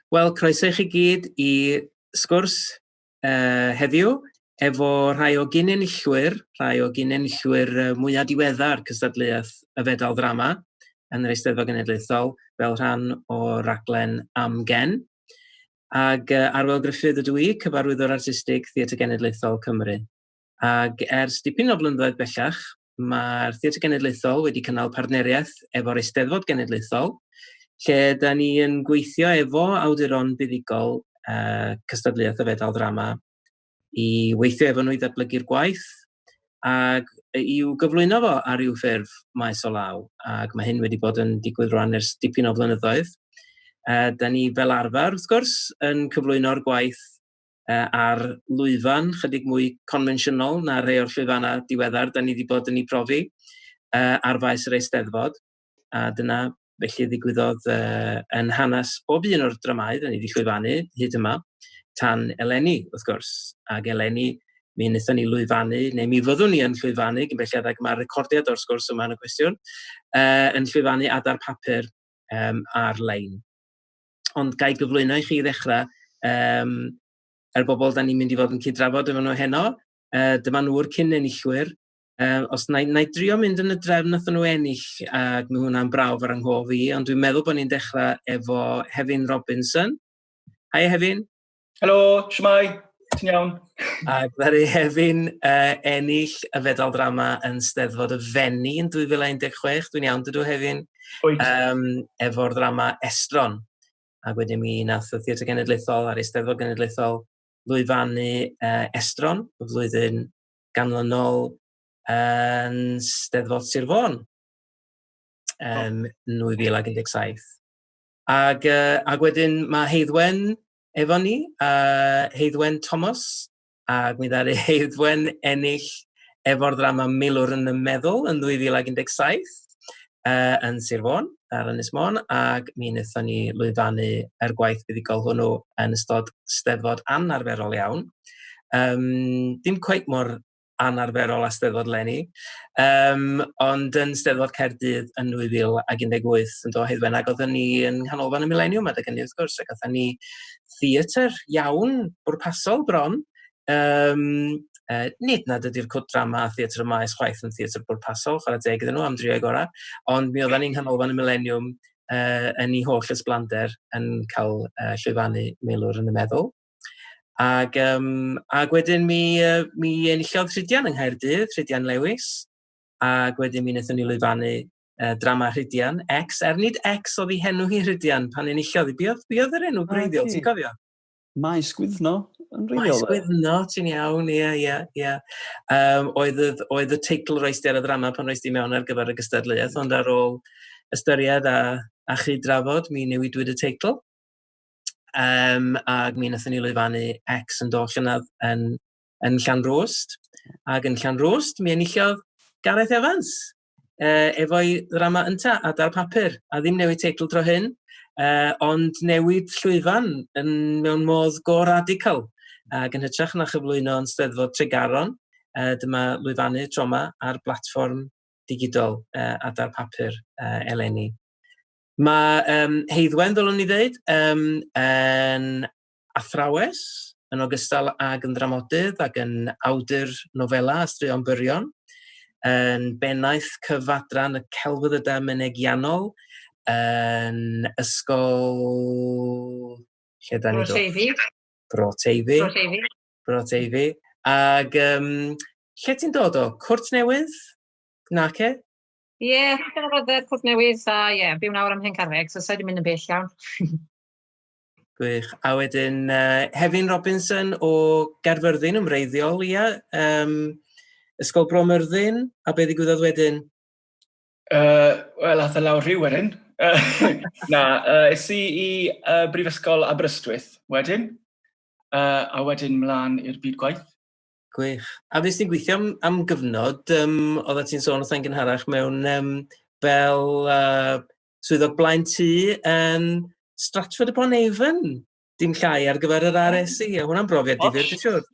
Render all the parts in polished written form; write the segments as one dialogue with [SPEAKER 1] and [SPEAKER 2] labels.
[SPEAKER 1] Wel, croeso i chi gyd i sgwrs heddiw efo rhai o gyn-enillwyr, rhai o gyn-enillwyr mwyaf diweddar cystadleuaeth y Fedal Ddrama yn yr Eisteddfod Genedlaethol fel rhan o raglen AmGen. Ag Arwel Gruffydd ydw i, Cyfarwyddwr Artistig Theatr Genedlaethol Cymru. Ag ers dipyn o flynyddoedd bellach, mae'r Theatr Genedlaethol wedi cynnal partneriaeth efo'r Eisteddfod Genedlaethol, lle da ni yn gweithio efo awduron buddugol cystadleuaeth y Fedal Ddrama i weithio efo nhw i ddatblygu'r gwaith ac i'w gyflwyno fo ar ryw ffurf maes o law. Ac mae hyn wedi bod yn digwydd rwan ers dipyn o flynyddoedd. Da ni fel arfer, wrth gwrs, yn cyflwyno'r gwaith ar lwyfan chydig mwy confensiynol na rhai o'r llwyfannau diweddar da ni wedi bod yn ei profi ar faes yr Eisteddfod. A dyna felly ddigwyddodd yn hanes bob un o'r dramâu da ni wedi llwyfannu hyd yma, tan eleni, wrth gwrs. Ac eleni mi wnaethon ni lwyfannu, neu mi fyddwn ni yn llwyfannu, gyn belled ag mae'r recordiad o'r sgwrs yma yn y cwestiwn, yn llwyfannu Adar Papur ar-lein. Ond ga i gyflwyno i chi i ddechrau yr bobl da ni'n mynd i fod yn cyd-drafod efo nhw heno. Dyma nhw'r cyn enillwyr. Os na i drio mynd yn y drefn nath nhw ennill, ac mae hwnna'n brawf ar ynghof i, ond dwi'n meddwl bod ni'n dechrau efo Hefin Robinson. Hi Hefin.
[SPEAKER 2] Helo, shwmae, ti'n iawn?
[SPEAKER 1] Ac ddaru Hefin ennill y Fedal Ddrama yn Steddfod y Fenni yn 2016, dwi'n iawn dydw Hefin?
[SPEAKER 2] Wyt.
[SPEAKER 1] Efo'r ddrama Estron. Ac wedyn mi nath y Theatr Genedlaethol a'r Eisteddfod Genedlaethol lwyfannu Estron y flwyddyn ganlynol yn Steddfod Sir Fôn yn 2017. Ac wedyn mae Heiddwen efo ni, Heiddwen Thomas, ac mi ddaru Heiddwen ennill efo'r ddrama Milwr yn y Meddwl yn 2017 yn Sir Fôn, ar Ynys Môn, ac mi wnaethon ni lwyfannu yr gwaith buddugol hwnnw yn ystod Steddfod anarferol iawn. Dim cweit mor anarferol â Steddfod 'leni, ond yn Steddfod Caerdydd yn 2018 yn do, Heiddwen, ac oedden ni yn Nghanolfan y Mileniwm adeg hynny wrth gwrs, ac oedden ni theatr iawn, bwrpasol bron. Nid nad ydy'r Cwt Drama a Theatr y Maes chwaith yn theatr bwrpasol, chwarae teg iddyn nhw am drio'u gorau, ond mi oedden ni'n Nghanolfan y Mileniwm yn ei holl ysblander yn cael llwyfannu Milwr yn y Meddwl. Ac wedyn mi enillodd Rhydian yng Nghaerdydd, Rhydian Lewis, ac wedyn mi wnaethon ni lwyfannu drama Rhydian, X, er nid X oedd ei henw hi Rhydian pan enillodd hi. Be oedd yr enw gwreiddiol, ti'n cofio?
[SPEAKER 3] Maes Gwyddno yn wreiddiol.
[SPEAKER 1] Maes Gwyddno, ti'n iawn, ie, ie, ie. Oedd y teitl roes di ar y ddrama pan roes di mewn ar gyfer y gystadleuaeth, ond ar ôl ystyried a chyd-drafod, mi newidwyd y teitl. Ac mi wnaethon ni lwyfannu X yn do llynedd yn Llanrwst. Ac yn Llanrwst, mi enillodd Gareth Evans efo'i ddrama ynta, Adar Papur, a ddim newid teitl tro hyn, ond newid llwyfan yn, mewn modd go radical. Ac yn hytrach na chyflwyno yn Steddfod Tregaron, dyma lwyfannu tro yma ar blatfform digidol Adar Papur eleni. Mae Heiddwen, ddylwn ni ddweud, yn athrawes, yn ogystal ag yn ddramodydd ac yn awdur nofela a straeon byrion, yn bennaeth cyfadran y celfyddydau mynegiannol yn ysgol... Lle da ni
[SPEAKER 4] dod? Teifi.
[SPEAKER 1] Bro Teifi.
[SPEAKER 4] Bro Teifi.
[SPEAKER 1] Bro Teifi. Ag lle ti'n dod o? Cwrt Newydd? Nace?
[SPEAKER 4] Ie, yeah, rhan o'r Cwrt Newydd, a ie, yeah, byw nawr ym Mhencarreg, so sa'i wedi mynd yn bell iawn.
[SPEAKER 1] Gwych. A wedyn Hefin Robinson o Gaerfyrddin yn wreiddiol, ia. Ysgol Bro Myrddin, a be ddigwyddodd wedyn?
[SPEAKER 2] Wel, ath e lawr rhyw wedyn. Na, es i i Brifysgol Aberystwyth wedyn, a wedyn mlaen i'r byd gwaith.
[SPEAKER 1] Gwych. A fuest ti'n gweithio am gyfnod, oeddet ti'n sôn wrtha'n gynharach, mewn fel swyddog blaen tŷ yn Stratford upon Avon, dim llai ar gyfer yr RSC, a hwnna'n brofiad difyr, dwi'n siŵr.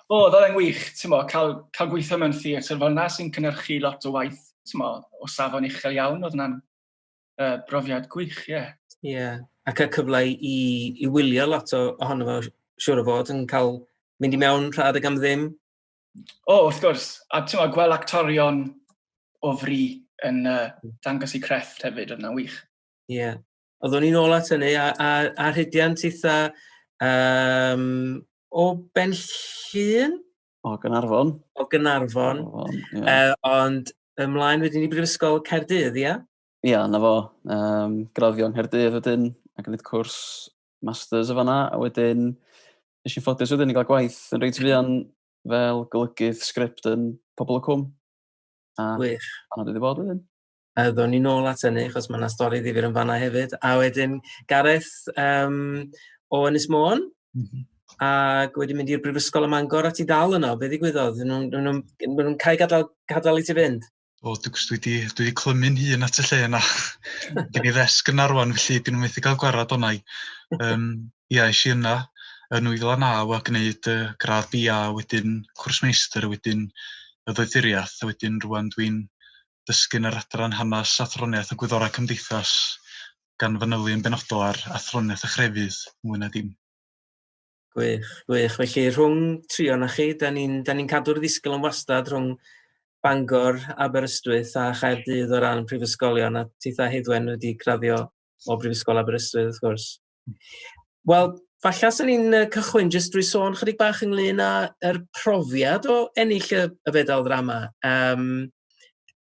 [SPEAKER 2] O, oedd e'n wych, ti'n mo, cael gweithio mewn theatr fel yna sy'n cynhyrchu lot o waith, ti'n mo, o safon uchel iawn, oedd hwnna'n brofiad gwych, ie.
[SPEAKER 1] Yeah. Ie. A cael cyfle i, i wylio lot o, ohono fo, siŵr o fod, yn cael mynd i mewn rhad ag am ddim.
[SPEAKER 2] O, wrth gwrs. A ti'n gweld, gweld actorion o fri yn dangos eu crefft hefyd, oedd hwnna'n wych.
[SPEAKER 1] Ie. Yeah. Oeddwn i'n ôl at hynny, a, a, a rhydiant eitha um, o Ben Llŷn?
[SPEAKER 3] O Gaernarfon.
[SPEAKER 1] O Gaernarfon. Yeah. Ond ymlaen wedyn i Brifysgol Caerdydd, ia?
[SPEAKER 3] Ia, na fo. Um, graddio yng Nghaerdydd wedyn, ac yn gwneud cwrs masters o fanna, a wedyn nes i'n ffodus wedyn i gael gwaith yn reit fuan fel golygydd sgript yn Pobol y Cwm.
[SPEAKER 1] A Wych.
[SPEAKER 3] Fanna dwi wedi bod wedyn.
[SPEAKER 1] A ddown ni nôl at hynny, achos mae yna stori ddifyr yn fanna hefyd. A wedyn Gareth um, o Ynys Môn, mm -hmm. ac wedi mynd i'r Brifysgol ym Mangor a ti dal yno. Be ddigwyddodd? Nhw'n nhw, nhw, nhw, nhw cael gadael, gadael i ti fynd?
[SPEAKER 5] O, dwi, dwi wedi dwi wedi clymu'n hun at y lle yna. Gen i ddesg yn arwan, felly dyn nhw'n methu cael gwarad o'na i. Um, ia, es i yna yn 2009 a gwneud uh, gradd BA, wedyn cwrs meistr, wedyn y ddoethuriaeth, a wedyn rwan dwi'n dysgu yn yr adran hanes, athroniaeth a gwyddorau cymdeithas, gan fanylu yn benodol ar athroniaeth a chrefydd, mwy na dim.
[SPEAKER 1] Gwych, gwych. Felly rhwng tri o'na chi, da ni'n ni cadw'r ddisgwyl yn wastad rhwng Bangor, Aberystwyth a Chaerdydd o ran prifysgolion, a titha Heiddwen wedi graddio o Brifysgol Aberystwyth, wrth gwrs. Wel, falle sy'n ni'n cychwyn jyst drwy sôn chydig bach ynglyn â'r profiad o ennill y, y fedal ddrama. Um,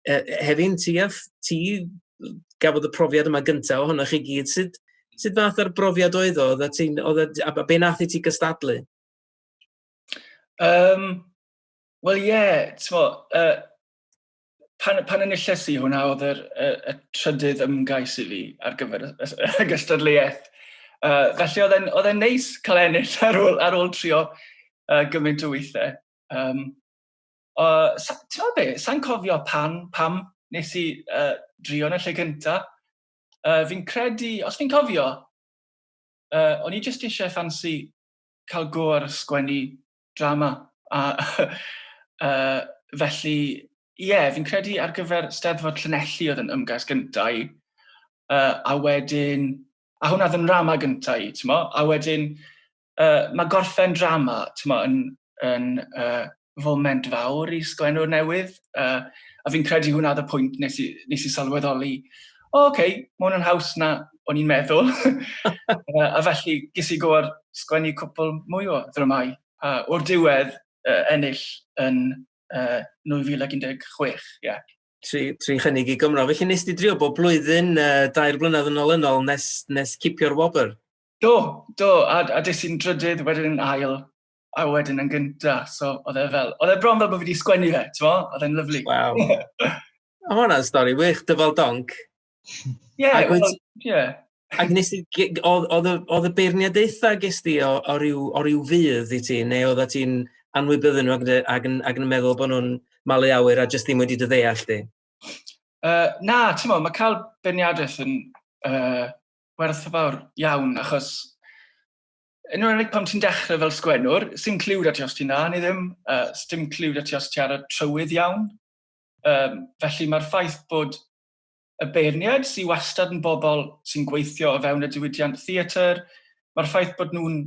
[SPEAKER 1] Hefin, ti, a, ti gafodd y profiad yma gyntaf ohonoch chi gyd. Sut, sut fath ar brofiad oedd o? Oedd ti'n, oedd, a be nath i ti gystadlu?
[SPEAKER 2] Um, Wel ie, yeah, t'mo, uh, pan, pan enilles i hwnna oedd yr, y, y trydydd ymgais i fi ar gyfer y, y, y gystadleuaeth. Felly oedd e'n, oedd e'n neis cael ennill ar ôl, ar ôl trio gymaint o weithiau. Um, sa, ti'n meddwl be, sa'n cofio pan, pam nes i drio yn y lle cynta. Fi'n credu, os fi'n cofio, uh, o'n i jyst eisiau ffansi cael go ar sgwennu drama. A felly, ie, yeah, fi'n credu ar gyfer Steddfod Llanelli oedd yn ymgais gyntaf i. A wedyn, a hwnna oedd yn drama gyntaf i, ti'n mo? A wedyn, uh, mae gorffen drama, ti'n mo, yn, yn uh, foment fawr i sgwennwr newydd. Uh, a fi'n credu hwnna oedd y pwynt nes i, nes i sylweddoli, o, oh, oce, okay, mae hwn yn haws na o'n i'n meddwl. uh, a felly, ges i go ar sgwennu cwpl mwy o ddramau. A o'r diwedd, uh, ennill yn uh, 2016, ie. Yeah.
[SPEAKER 1] Tri, tri chynnig i Gymro. Felly nes di drio bob blwyddyn, uh, dair blynedd yn olynol, nes, nes cipio'r wobr?
[SPEAKER 2] Do, do, a, a des i'n drydydd, wedyn yn ail, a wedyn yn gynta. So oedd e fel, oedd e bron fel bod fi wedi sgwennu fe, ti'n mo? Oedd e'n lyfli.
[SPEAKER 1] Waw. A ma hwnna'n stori wych, dyfal donc.
[SPEAKER 2] Ie, yeah, well, yeah.
[SPEAKER 1] Ac nes i, oedd y beirniadaethau ges di o, o, ryw, o ryw fydd i ti, neu oedd ti'n anwybyddu nhw ac, ac, yn, ac yn meddwl bod nhw'n malu awyr a jyst ddim wedi dy ddeall di?
[SPEAKER 2] Na, ti'n mo, mae cael beirniadaeth yn werthfawr iawn, achos yn enwedig pan ti'n dechrau fel sgwennwr, sy'n cliw da ti os ti'n dda neu ddim, dim cliw da ti os ti ar y trywydd iawn. Um, felly mae'r ffaith bod y beirniaid sy'n wastad yn bobl sy'n gweithio o fewn y diwydiant theatr, mae'r ffaith bod nhw'n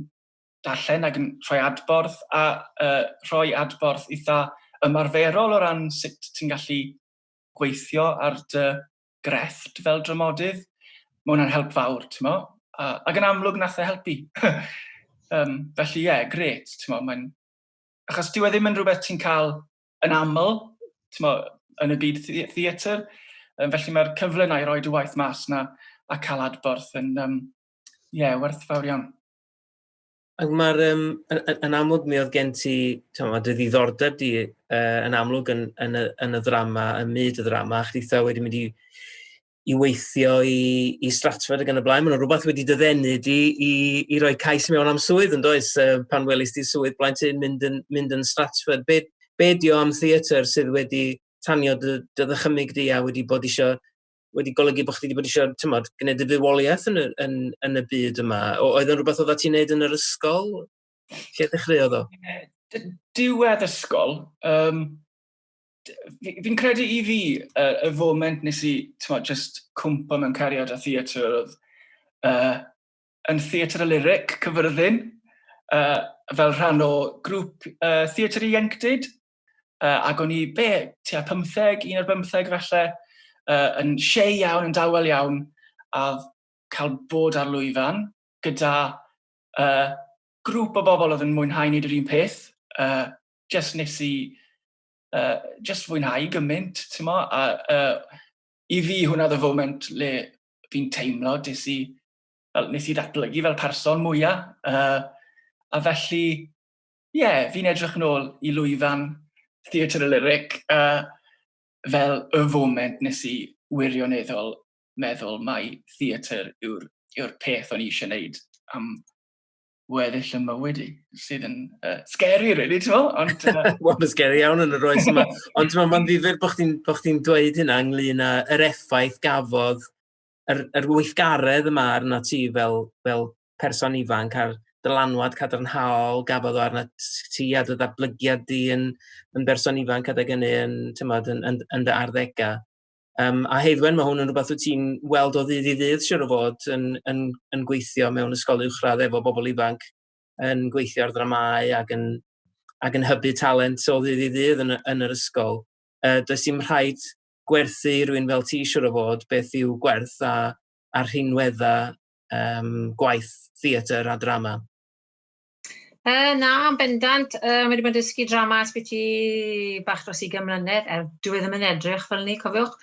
[SPEAKER 2] darllen ac yn rhoi adborth a uh, rhoi adborth eitha ymarferol o ran sut ti'n gallu gweithio ar dy grefft fel dramodydd, mae hwnna'n help fawr, ti'n mo? A, ac yn amlwg nath e helpu. um, felly ie, yeah, gret, ti'n mo, mae'n... Achos dyw e ddim yn rhywbeth ti'n cael yn aml, ti'n mo, yn y byd theatr. Um, felly mae'r cyfle na i roi dy waith mas na a cael adborth yn, um, yeah, werthfawr iawn.
[SPEAKER 1] Ac mae'r, um, yn, yn amlwg mi oedd gen ti, mae dy ddiddordeb di uh, yn amlwg yn, yn, y, yn y ddrama, ym myd y ddrama, a chditha wedi mynd i, i weithio i, i Stratford ac yn y blaen. Mae'n rhywbeth wedi dy ddenu di i, i roi cais mewn am swydd yn does, uh, pan welis di swydd blaen ti'n mynd yn, mynd yn Stratford. Be, be di o am theatr sydd wedi tanio dy, dy ddychymyg di a wedi bod eisiau wedi golygu bod chdi wedi bod eisiau, tymod, gwneud y fywoliaeth yn y, yn, yn y byd yma? O, oedd yn rhywbeth oedd ti'n neud yn yr ysgol? Lle ddechreuodd o?
[SPEAKER 2] Diwedd ysgol, um, fi'n credu i fi, uh, y foment nes i, tymod, just cwmpa mewn cariad a theatr oedd uh, yn Theatr y Lyric, Cyfyrddin, uh, fel rhan o grŵp uh, Theatr Ieuenctid, uh, ac o'n i, be, tua 15, un ar bymtheg falle, uh, yn shei iawn, yn dawel iawn, a cael bod ar lwyfan gyda uh, grŵp o bobl oedd yn mwynhau wneud yr un peth. Uh, just nes i uh, just fwynhau gymaint, ti'n mo? A uh, i fi hwnna oedd y foment le fi'n teimlo, des i, fel, nes i ddatblygu fel person mwyaf. Uh, a felly, ie, yeah, fi'n edrych nôl i lwyfan Theatr y Lyric uh, fel y foment nes i wirioneddol meddwl mai theatr yw'r yw peth o'n i eisiau gwneud am weddill y mywyd i, sydd yn uh, scary, really, ti'n meddwl? Ond,
[SPEAKER 1] uh... Wel, mae'n scary iawn yn yr oes yma. Ond ti'n meddwl, mae'n ddifyr bod chdi'n bo chdi dweud hynna ynglyn â yr effaith gafodd yr, yr weithgaredd yma arna ti fel, fel person ifanc a'r dylanwad cadarnhaol gafodd o arna ti a dy ddatblygiad di yn, yn berson ifanc adeg hynny yn, ti'n meddwl, yn, yn, yn dy arddegau. Um, a Heiddwen, mae hwn yn rhywbeth wyt ti'n weld o ddydd i ddydd, siwr o fod, yn, yn, yn gweithio mewn ysgol uwchradd efo bobl ifanc, yn gweithio ar ddramau ac yn, ac yn hybu talent o ddydd i ddydd yn, yn yr ysgol. Uh, does dim rhaid gwerthu i rywun fel ti, siwr o fod, beth yw gwerth a, a rhinweddau um, gwaith theatr a drama.
[SPEAKER 4] Uh, na, yn bendant. Uh, mae wedi bod yn dysgu drama ers byti bach dros 20 mlynedd, er dwi e ddim yn edrych fel ni, cofiwch.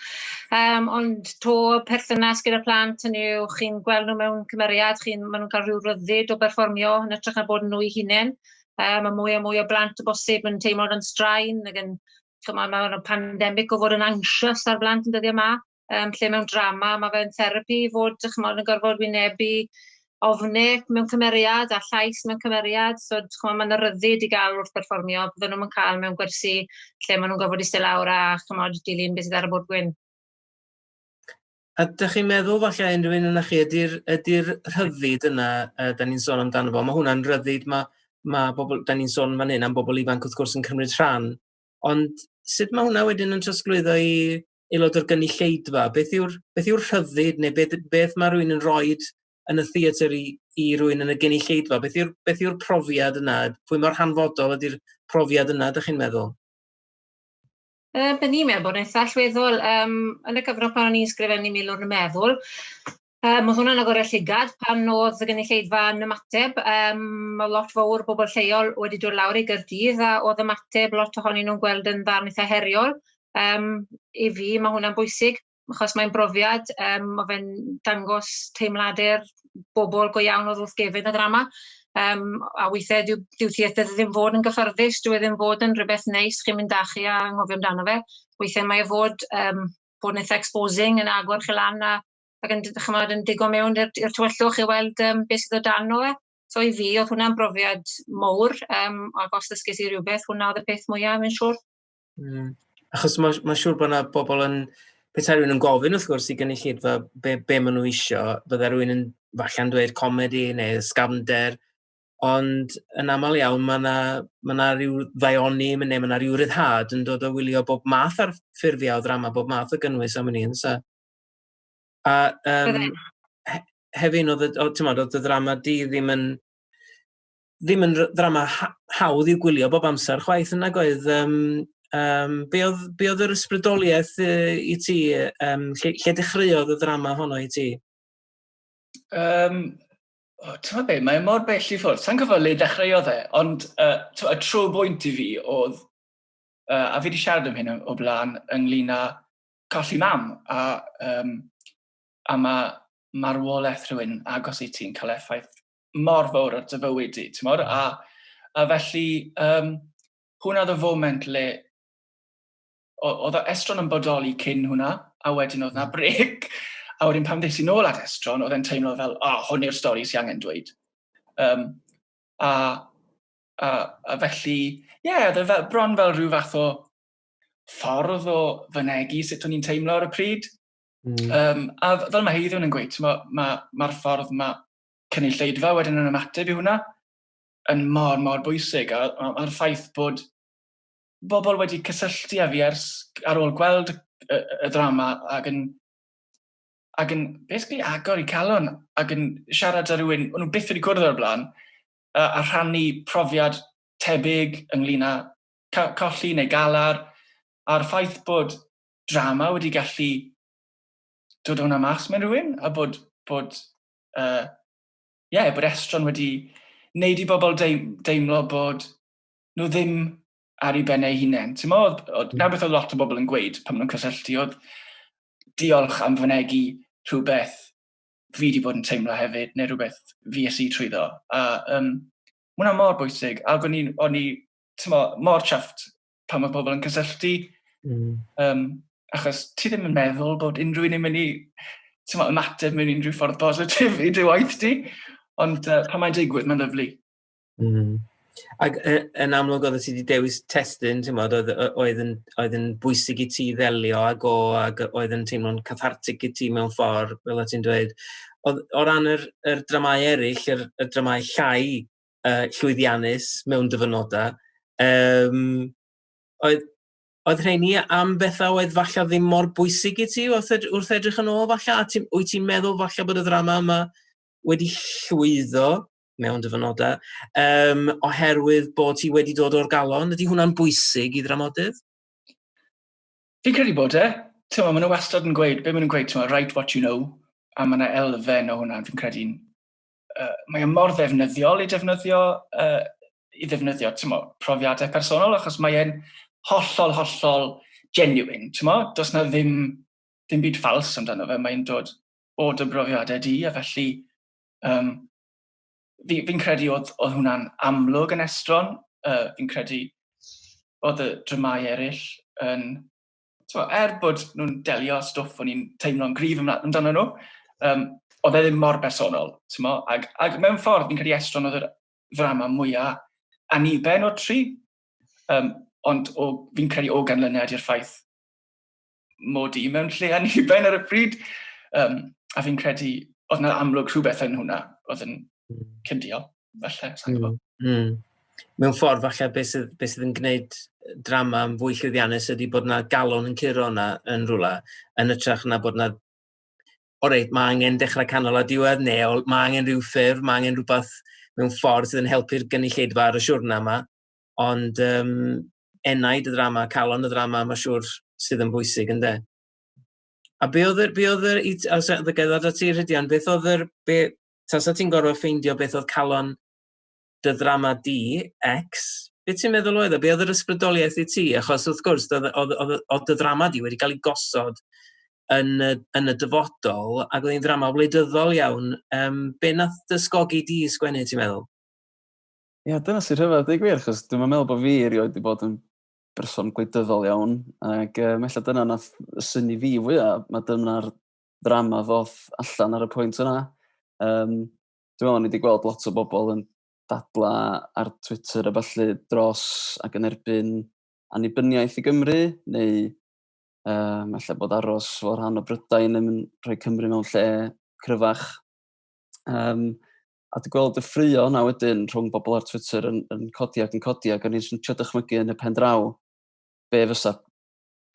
[SPEAKER 4] Um, ond to perthynas gyda plant, hynny yw, chi'n gweld nhw mewn cymeriad, chi'n, maen nhw'n cael rhyw ryddid o berfformio yn hytrach na bod yn nhw'i hunain. Um, mae mwy a mwy o blant o bosib yn teimlo dan straen ac yn, ch'mo', mae yna pandemig o fod yn anxious ar blant yn dyddiau yma. Um, lle mewn drama mae fe'n therapi i fod, ch'mod, yn gorfod wynebu ofne mewn cymeriad a llais mewn cymeriad. So, ch'mod, mae yna ryddid i gael wrth berfformio, bydden nhw'n cael mewn gwersi lle maen nhw'n gorfod eistedd lawr a ch'mod, dilyn beth sydd ar y bwrdd gwyn.
[SPEAKER 1] A ydych chi'n meddwl falle unrhyw un yna chi, ydy'r ydy rhyddid yna uh, da ni'n sôn amdano fo, mae hwnna'n rhyddid, mae, mae bobl, da ni'n sôn fan hyn am bobl ifanc wrth gwrs yn cymryd rhan, ond sut mae hwnna wedyn yn trosglwyddo i aelod o'r gynulleidfa? Beth yw'r beth yw'r rhyddid neu beth, beth mae rhywun yn rhoi yn y theatr i, i rhywun yn y gynulleidfa? Beth yw'r beth yw'r profiad yna? Pwy mor hanfodol ydy'r profiad yna, ydych chi'n meddwl?
[SPEAKER 4] Uh, Byn ni'n meddwl bod yn eitha allweddol. Um, yn y cyfnod pan o'n i'n sgrifennu Milwr y Meddwl, um, oedd hwnna'n agor llygad pan oedd y gynulleidfa yn ymateb. Um, mae lot fawr bobl lleol wedi dod lawr i Gyrdydd a oedd ymateb lot ohonyn nhw'n gweld yn ddarn eitha heriol. Um, I fi, mae hwnna'n bwysig, achos mae'n brofiad, um, mae fe'n dangos teimladau'r bobl go iawn oedd wrth gefn y ddrama. Um, a weithiau dyw, dyw theatr ddim fod yn gyffyrddus, dyw e ddim fod yn rhywbeth neis, chi'n mynd â chi a anghofio amdano fe. Weithiau mae e fod, um, bod yn eitha exposing, yn agor chi lan a, ac yn, chymod, yn digo mewn i'r tywyllwch i weld um, beth sydd o dan o e. So i fi, oedd hwnna'n brofiad mowr, um, ac os ddysges i rhywbeth, hwnna oedd y peth mwyaf, fi'n siŵr.
[SPEAKER 1] Mm. Achos mae'n ma siŵr bod yna bobl yn... Petai rhywun yn gofyn wrth gwrs i gynulleidfa be, be maen nhw isio, bydde rhywun yn falle'n dweud comedi neu ysgafnder, ond yn aml iawn mae yna ma na rhyw ddaioni neu mae yna rhyw ryddhad yn dod o wylio bob math ar ffurfiau o ddrama, bob math o gynnwys am hynny, yn sa. A um, hefyd, oedd, oedd, oedd y ddrama di ddim yn ddim yn ddrama hawdd i'w gwylio bob amser chwaith yn nag oedd. Um, um, be, oedd, be oedd yr ysbrydoliaeth i ti? Um, lle, lle dechreuodd y ddrama honno i ti?
[SPEAKER 2] Um, oh, ti'n be, mae mor bell i ffwrdd. Sa'n cofio le dechreuodd e, ond uh, y tro bwynt i fi oedd, uh, a fi wedi siarad am hyn o blaen, ynglyn â colli mam, a, um, a mae marwolaeth rhywun agos i ti'n cael effaith mor fawr ar dy fywyd di, ti'n mor? A, a felly, um, hwnna oedd y foment le oedd Estron yn bodoli cyn hwnna, a wedyn oedd na hmm. brec, a wedyn pan ddes i nôl at Estron, oedd e'n teimlo fel, o, oh, hwn yw'r stori sy'n angen dweud. Um, a, a, a felly, ie, yeah, oedd e fel, bron fel rhyw fath o ffordd o fynegi sut o'n i'n teimlo ar y pryd. Mm. Um, a fel mae Heiddwn yn gweud, mae'r ma, ma, ma ffordd mae cynulleidfa wedyn yn ymateb i hwnna yn mor, mor bwysig. A, a'r ffaith bod bobl wedi cysylltu â fi ers ar ôl gweld y, y ddrama ac yn, ac yn basically agor i calon ac yn siarad â rhywun, o'n nhw byth wedi cwrdd o'r blaen, a rhannu profiad tebyg ynglyn â colli neu galar, a'r ffaith bod drama wedi gallu dod hwnna mas mewn rhywun, a bod, bod, yeah, bod Estron wedi wneud i bobl deimlo bod nhw ddim ar ei ben eu hunain. Ti'n mo, na beth oedd lot o bobl yn gweud pan maen nhw'n cysylltu, oedd diolch am fynegi rhywbeth fi wedi bod yn teimlo hefyd, neu rhywbeth fi es i trwyddo. A ma hwnna mor bwysig, ac o'n i mo, mor chuffed pan mae pobl yn cysylltu. Achos ti ddim yn meddwl bod unrhyw un yn mynd i mo, ymateb mewn unrhyw ffordd positif i dy waith di, ond pan mae'n digwydd, mae'n lyfli.
[SPEAKER 1] Ac yn amlwg oedd ti wedi dewis testun, ti'n modd, oedd, oedd, yn, oedd yn bwysig i ti ddelio ag o, ac oedd yn teimlo'n cathartic i ti mewn ffordd, fel o ti'n dweud. Oedd, o ran yr, yr dramau eraill, yr, yr dramau llai llwyddiannus mewn dyfynodau, oedd, oedd rheini am bethau oedd falle ddim mor bwysig i ti wrth, ed wrth edrych yn ôl falle? A ti, wyt ti'n meddwl falle bod y ddrama yma wedi llwyddo mewn dyfynodau, um, oherwydd bod ti wedi dod o'r galon? Ydy hwnna'n bwysig i ddramodydd?
[SPEAKER 2] Fi'n credu bod e. Ti'n maen nhw wastad yn gweud, be maen nhw'n gweud, ti'n write what you know, a mae yna elfen o hwnna, fi'n credu'n... mae e mor ddefnyddiol i defnyddio, i ddefnyddio, ti'n mo, profiadau personol, achos mae e'n hollol, hollol genuine, ti'n mo? Does na ddim, ddim byd ffals amdano fe, mae'n dod o dy brofiadau di, a felly um, fi'n fi credu oedd, oedd hwnna'n amlwg yn Estron. Fi'n credu oedd y dramau eraill yn... So, er bod nhw'n delio stwff o'n i'n teimlo'n gryf amdano nhw, um, oedd e ddim mor bersonol. Mo? Ag, ag mewn ffordd, fi'n credu Estron oedd yr ddrama mwyaf aniben o'r tri. Um, ond o, fi'n credu o ganlyniad i'r ffaith mod i mewn lle aniben ar y pryd. Um, a fi'n credu, oedd yna amlwg rhywbeth yn hwnna, oedd yn cydio, falle, sa'n gwybod.
[SPEAKER 1] Mewn ffordd, falle, beth sydd, beth sydd yn gwneud drama yn fwy llwyddiannus ydy bod yna galon yn curo yna yn rhywle, yn ytrach na bod yna, o reit, mae angen dechrau canol a diwedd, neu mae angen rhyw ffurf, mae angen rhywbeth mewn ffordd sydd yn helpu'r gynulleidfa ar y siwrna yma. Ond um, enaid y ddrama, calon y ddrama, mae'n siŵr sydd yn bwysig, ynddo? A be oedd yr, be oedd yr, os oedd y gerdded at ti, Rhydian, beth oedd yr, be, tasa ti'n gorfod ffeindio beth oedd calon dy ddrama di, X, beth ti'n meddwl oedd o? Be oedd yr ysbrydoliaeth i ti? Achos wrth gwrs, oedd, oedd, oedd, oedd dy ddrama di wedi cael ei gosod yn y, yn y dyfodol, ac oedd hi'n ddrama wleidyddol iawn. Um, be nath dysgogi di i sgwennu, ti'n meddwl?
[SPEAKER 3] Ie, yeah, dyna sy'n rhyfedd, dweud gwir, achos dwi'n meddwl bod fi erioed wedi bod yn berson gwleidyddol iawn, ac um, ella dyna nath synnu fi fwyaf, mae dyna'r ddrama ddoth allan ar y pwynt yna. Um, dwi'n meddwl ni wedi gweld lot o bobl yn dadla ar Twitter a ballu dros ac yn erbyn annibyniaeth i Gymru, neu um, ella bod aros fel rhan o Brydain yn rhoi Cymru mewn lle cryfach. Um, a dwi'n gweld y ffrio yna wedyn rhwng bobl ar Twitter yn, yn codi ac yn codi ac o'n i'n trio dychmygu yn y pen draw be fysa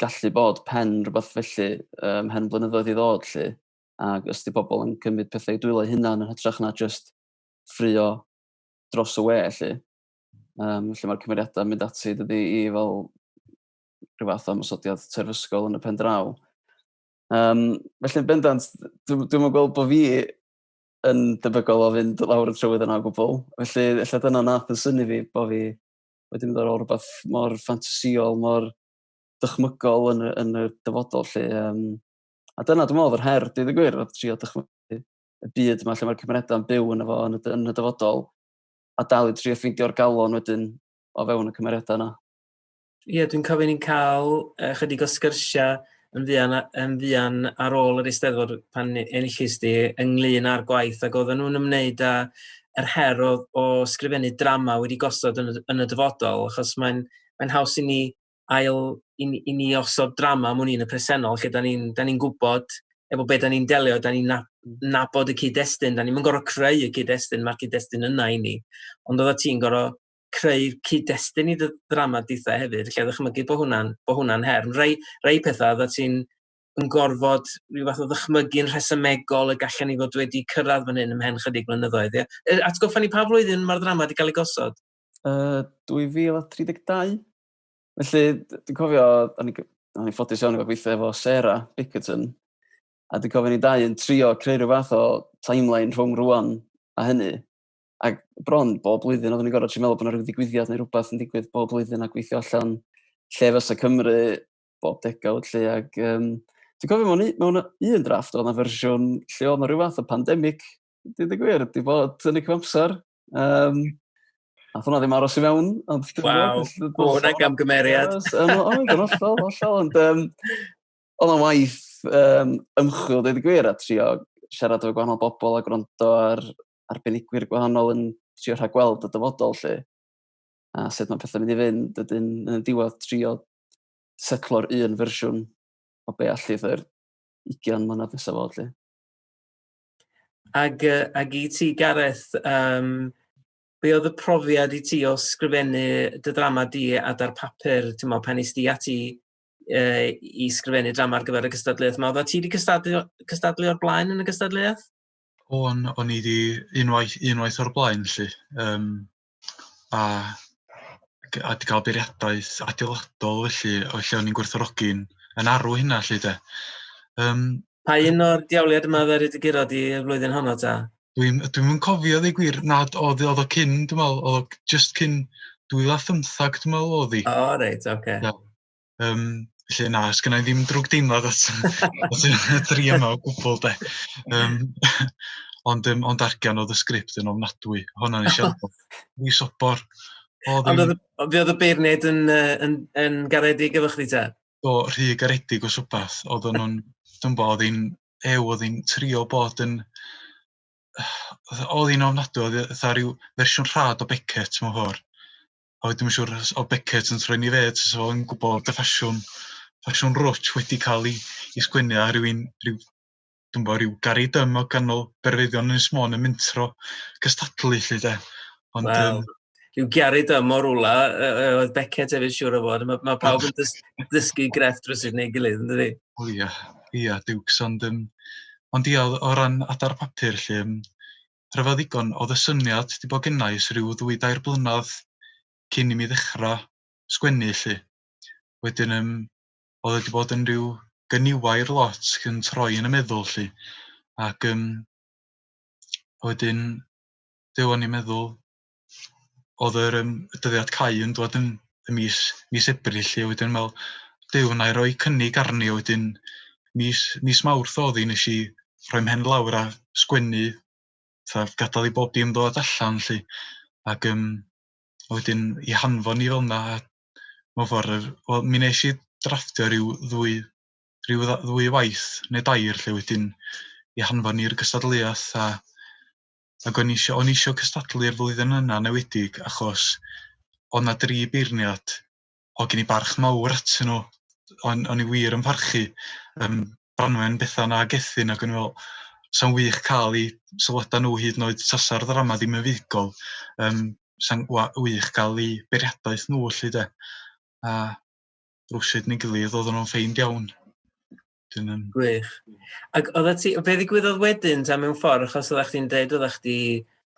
[SPEAKER 3] gallu bod pen rhywbeth felly um, hen blynyddoedd i ddod lle ac os di bobl yn cymryd pethau i dwylo hunan yn hytrach na just ffrio dros y we lle. Um, lle mae'r cymeriadau yn mynd ati dydy i fel rhyw fath o ymosodiad terfysgol yn y pen draw. Um, felly yn bendant, dwi'n dwi, dwi gweld bod fi yn debygol o fynd lawr y trywydd yna o gwbl. Felly, ella dyna nath yn synnu fi, bod fi wedi mynd ar ôl rhywbeth mor ffantasïol, mor dychmygol yn, yn y dyfodol. Lle. Um, a dyna dwi'n meddwl yr her, dweud y gwir, oedd trio dychmygu y byd yma lle mae'r cymeriadau'n byw yn efo yn y, yn y dyfodol, a dal i trio ffeindio'r galon wedyn o fewn y cymeriadau yna.
[SPEAKER 1] Ie, yeah, dwi'n cofio ni'n cael chydig o sgyrsiau yn fuan, yn fuan ar ôl yr Eisteddfod pan enillais di ynglyn â'r gwaith ac oedden nhw'n ymwneud â yr her o, o sgrifennu drama wedi gosod yn, yn y dyfodol, achos mae'n mae haws i ni ail, i, i ni osod drama mwyn un y presennol, lle da ni'n ni gwybod efo be da ni'n delio, da ni'n nabod y cyd-destun, da ni'n gorfod creu y cyd-destun, mae'r cyd-destun yna i ni. Ond oedda ti'n gorfod creu'r cyd-destun i dy ddrama ditha hefyd, lle ddychmygu bod hwnna'n bod hwnna'n her. Rhai, rhai pethau oedda ti'n yn gorfod rhyw fath o ddychmygu'n rhesymegol y gallen ni fod wedi cyrraedd fan hyn ymhen chydig blynyddoedd. Ie? Atgoffa ni pa flwyddyn mae'r ddrama wedi cael ei gosod?
[SPEAKER 3] 2032. Felly, dwi'n cofio, o'n i'n ffodus iawn i gael gweithio efo Sarah Bickerton, a dwi'n cofio ni dau yn trio creu rhyw fath o timeline rhwng rwan a hynny. Ac bron bob blwyddyn oeddwn i'n gorfod trio meddwl bod yna rhyw ddigwyddiad neu rhywbeth yn digwydd bob blwyddyn a gweithio allan lle fysa Cymru bob degawd lle ac um, dwi'n cofio mewn, mewn un drafft oedd yna fersiwn lle oedd yna rhyw fath o pandemig, dwi'n gwir, di bod yn y cyfamser. Um, Nath hwnna ddim aros i mewn.
[SPEAKER 1] Ond Waw, o hwnna'n gamgymeriad.
[SPEAKER 3] Oedd yn hollol, hollol. Ond um, oedd o'n waith um, ymchwil, dweud y gwir, a trio siarad efo gwahanol bobl a gwrando ar arbenigwyr gwahanol yn trio rhagweld y dyfodol, lle. A sut mae pethau'n mynd i fynd, ydyn yn y diwedd trio setlo'r un fersiwn o be allith yr 20 mlynedd nesaf fod, lle.
[SPEAKER 1] Ag, ag i ti, Gareth, um, be oedd y profiad i ti o sgrifennu dy ddrama di a da'r papur, ti'n meddwl, pan nes di ati i sgrifennu drama ar gyfer y gystadleuaeth yma. Oeddet ti wedi cystadlu, cystadlu o'r blaen yn y gystadleuaeth?
[SPEAKER 5] O'n, o'n i wedi unwaith, unwaith o'r blaen, lly. Um, a, a wedi cael beiriadaeth adeiladol, felly, felly o'n i'n gwerthfawrogi'n yn arw hynna, lly, de.
[SPEAKER 1] Um, pa un o'r diawliad yma ddaru dy guro di y flwyddyn honno, ta?
[SPEAKER 5] Dwi'n dwi cofio, dweud gwir, nad oedd, oedd o cyn, dwi'n meddwl, oedd o just cyn 2015, dwi'n meddwl, oedd hi.
[SPEAKER 1] O, oh, reit, oce. Okay. Yeah.
[SPEAKER 5] Um, felly na, sgynna i ddim drwg deimlad at, at y tri yma o gwbl, de. Um, ond, um, ond argian oedd y sgript yn ofnadwy. Honna nes i addo. Wi sobor.
[SPEAKER 1] Ond oedd fi oedd y beirniaid yn, yn, yn garedig efo chdi te?
[SPEAKER 5] Do, rhy garedig o swbath. Oedd nhw'n, dwi'n bo, oedd hi'n, ew, oedd hi'n trio bod yn, oedd hi'n ofnadwy, oedd hi fatha rhyw fersiwn rhad o Beckett mewn ffordd. A wedyn dwi'n siŵr os o Beckett yn troi ni fed, so o'n gwybod y ffasiwn, ffasiwn rwtsh wedi cael ei, ei sgwennu a rhywun, rhyw, dwi'n bod, rhyw Gary Dum o ganol berfeddion Ynys Môn yn mentro cystadlu, lle de.
[SPEAKER 1] Ond, Wel, um, rhyw Gary Dum o rwla, oedd Beckett hefyd siŵr o fod. Mae, mae pawb yn dys, dysgu grefft rywsut neu gilydd, yn dydi?
[SPEAKER 5] O ia, ia, diwcs, ond, um, ond ia, o ran adar papur, lle, um, Rhyfedd ddigon, oedd y syniad 'di bod gynna i ers rhyw ddwy dair blynedd cyn i mi ddechrau sgwennu 'lly. Wedyn yym oedd o 'di bod yn rhyw gyniwair lot yn troi yn y meddwl 'lly. Ac yym wedyn Duw o'n i'n meddwl oedd yr yym y dyddiad cau yn dod yn y mis mis Ebrill 'lly a wedyn meddwl Duw wna i roi cynnig arni a wedyn mis mis Mawrth oedd hi nes i rhoi mhen lawr a sgwennu fatha gadael i bob dim ddod allan 'lly ac yym a wedyn i hanfon ni fel 'na a mewn ffordd wel mi wnes i drafftio ryw ddwy rhyw ddwy waith neu dair 'lly wedyn i hanfon i'r gystadleuaeth a ac o'n i isio o'n i isio cystadlu'r flwyddyn yna yn enwedig achos oedd 'na dri beirniad oedd gen i barch mawr atyn nhw o'n o'n i wir yn parchu yym Branwen, Bethan a Gethin ac o'n i'n meddwl 'sa'n wych cael eu sylwadau nhw hyd yn oed tasa'r ddrama ddim yn fuddugol yym 'sa'n wych cael eu beirniadaeth nhw 'lly de a rywsut neu gilydd oedden nhw'n ffeind iawn.
[SPEAKER 1] Dyn, um... Gwych. Ac oeddet ti, be ddigwyddodd wedyn ta mewn ffordd, achos oeddech chdi'n dweud oeddech chdi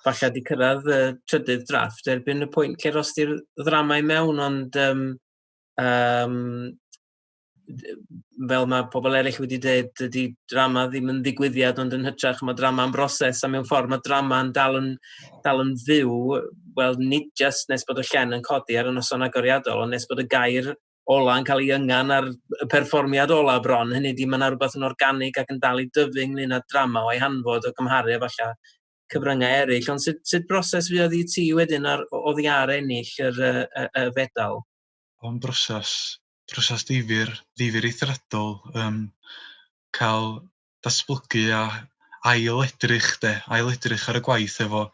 [SPEAKER 1] falle di cyrraedd y trydydd drafft erbyn y pwynt lle rost ti'r ddrama i mewn, ond um, um, fel mae pobl eraill wedi dweud, dydy drama ddim yn ddigwyddiad, ond yn hytrach mae drama'n broses, a mewn ffordd mae drama'n dal yn, dal yn fyw, wel, nid just nes bod y llen yn codi ar y noson agoriadol, ond nes bod y gair ola yn cael ei yngan ar y perfformiad ola bron. Hynny ydi, mae yna rhywbeth yn organig ac yn dal i dyfu ynglyn â drama o'i hanfod o gymharu efallai cyfryngau eraill. Ond sut, sut broses fuodd i ti wedyn ar, oddi ar ennill yr, y, y, y fedal?
[SPEAKER 5] O'n broses, broses ddifyr, ddifyr eithriadol, um, cael datblygu a ail edrych de, ail edrych ar y gwaith efo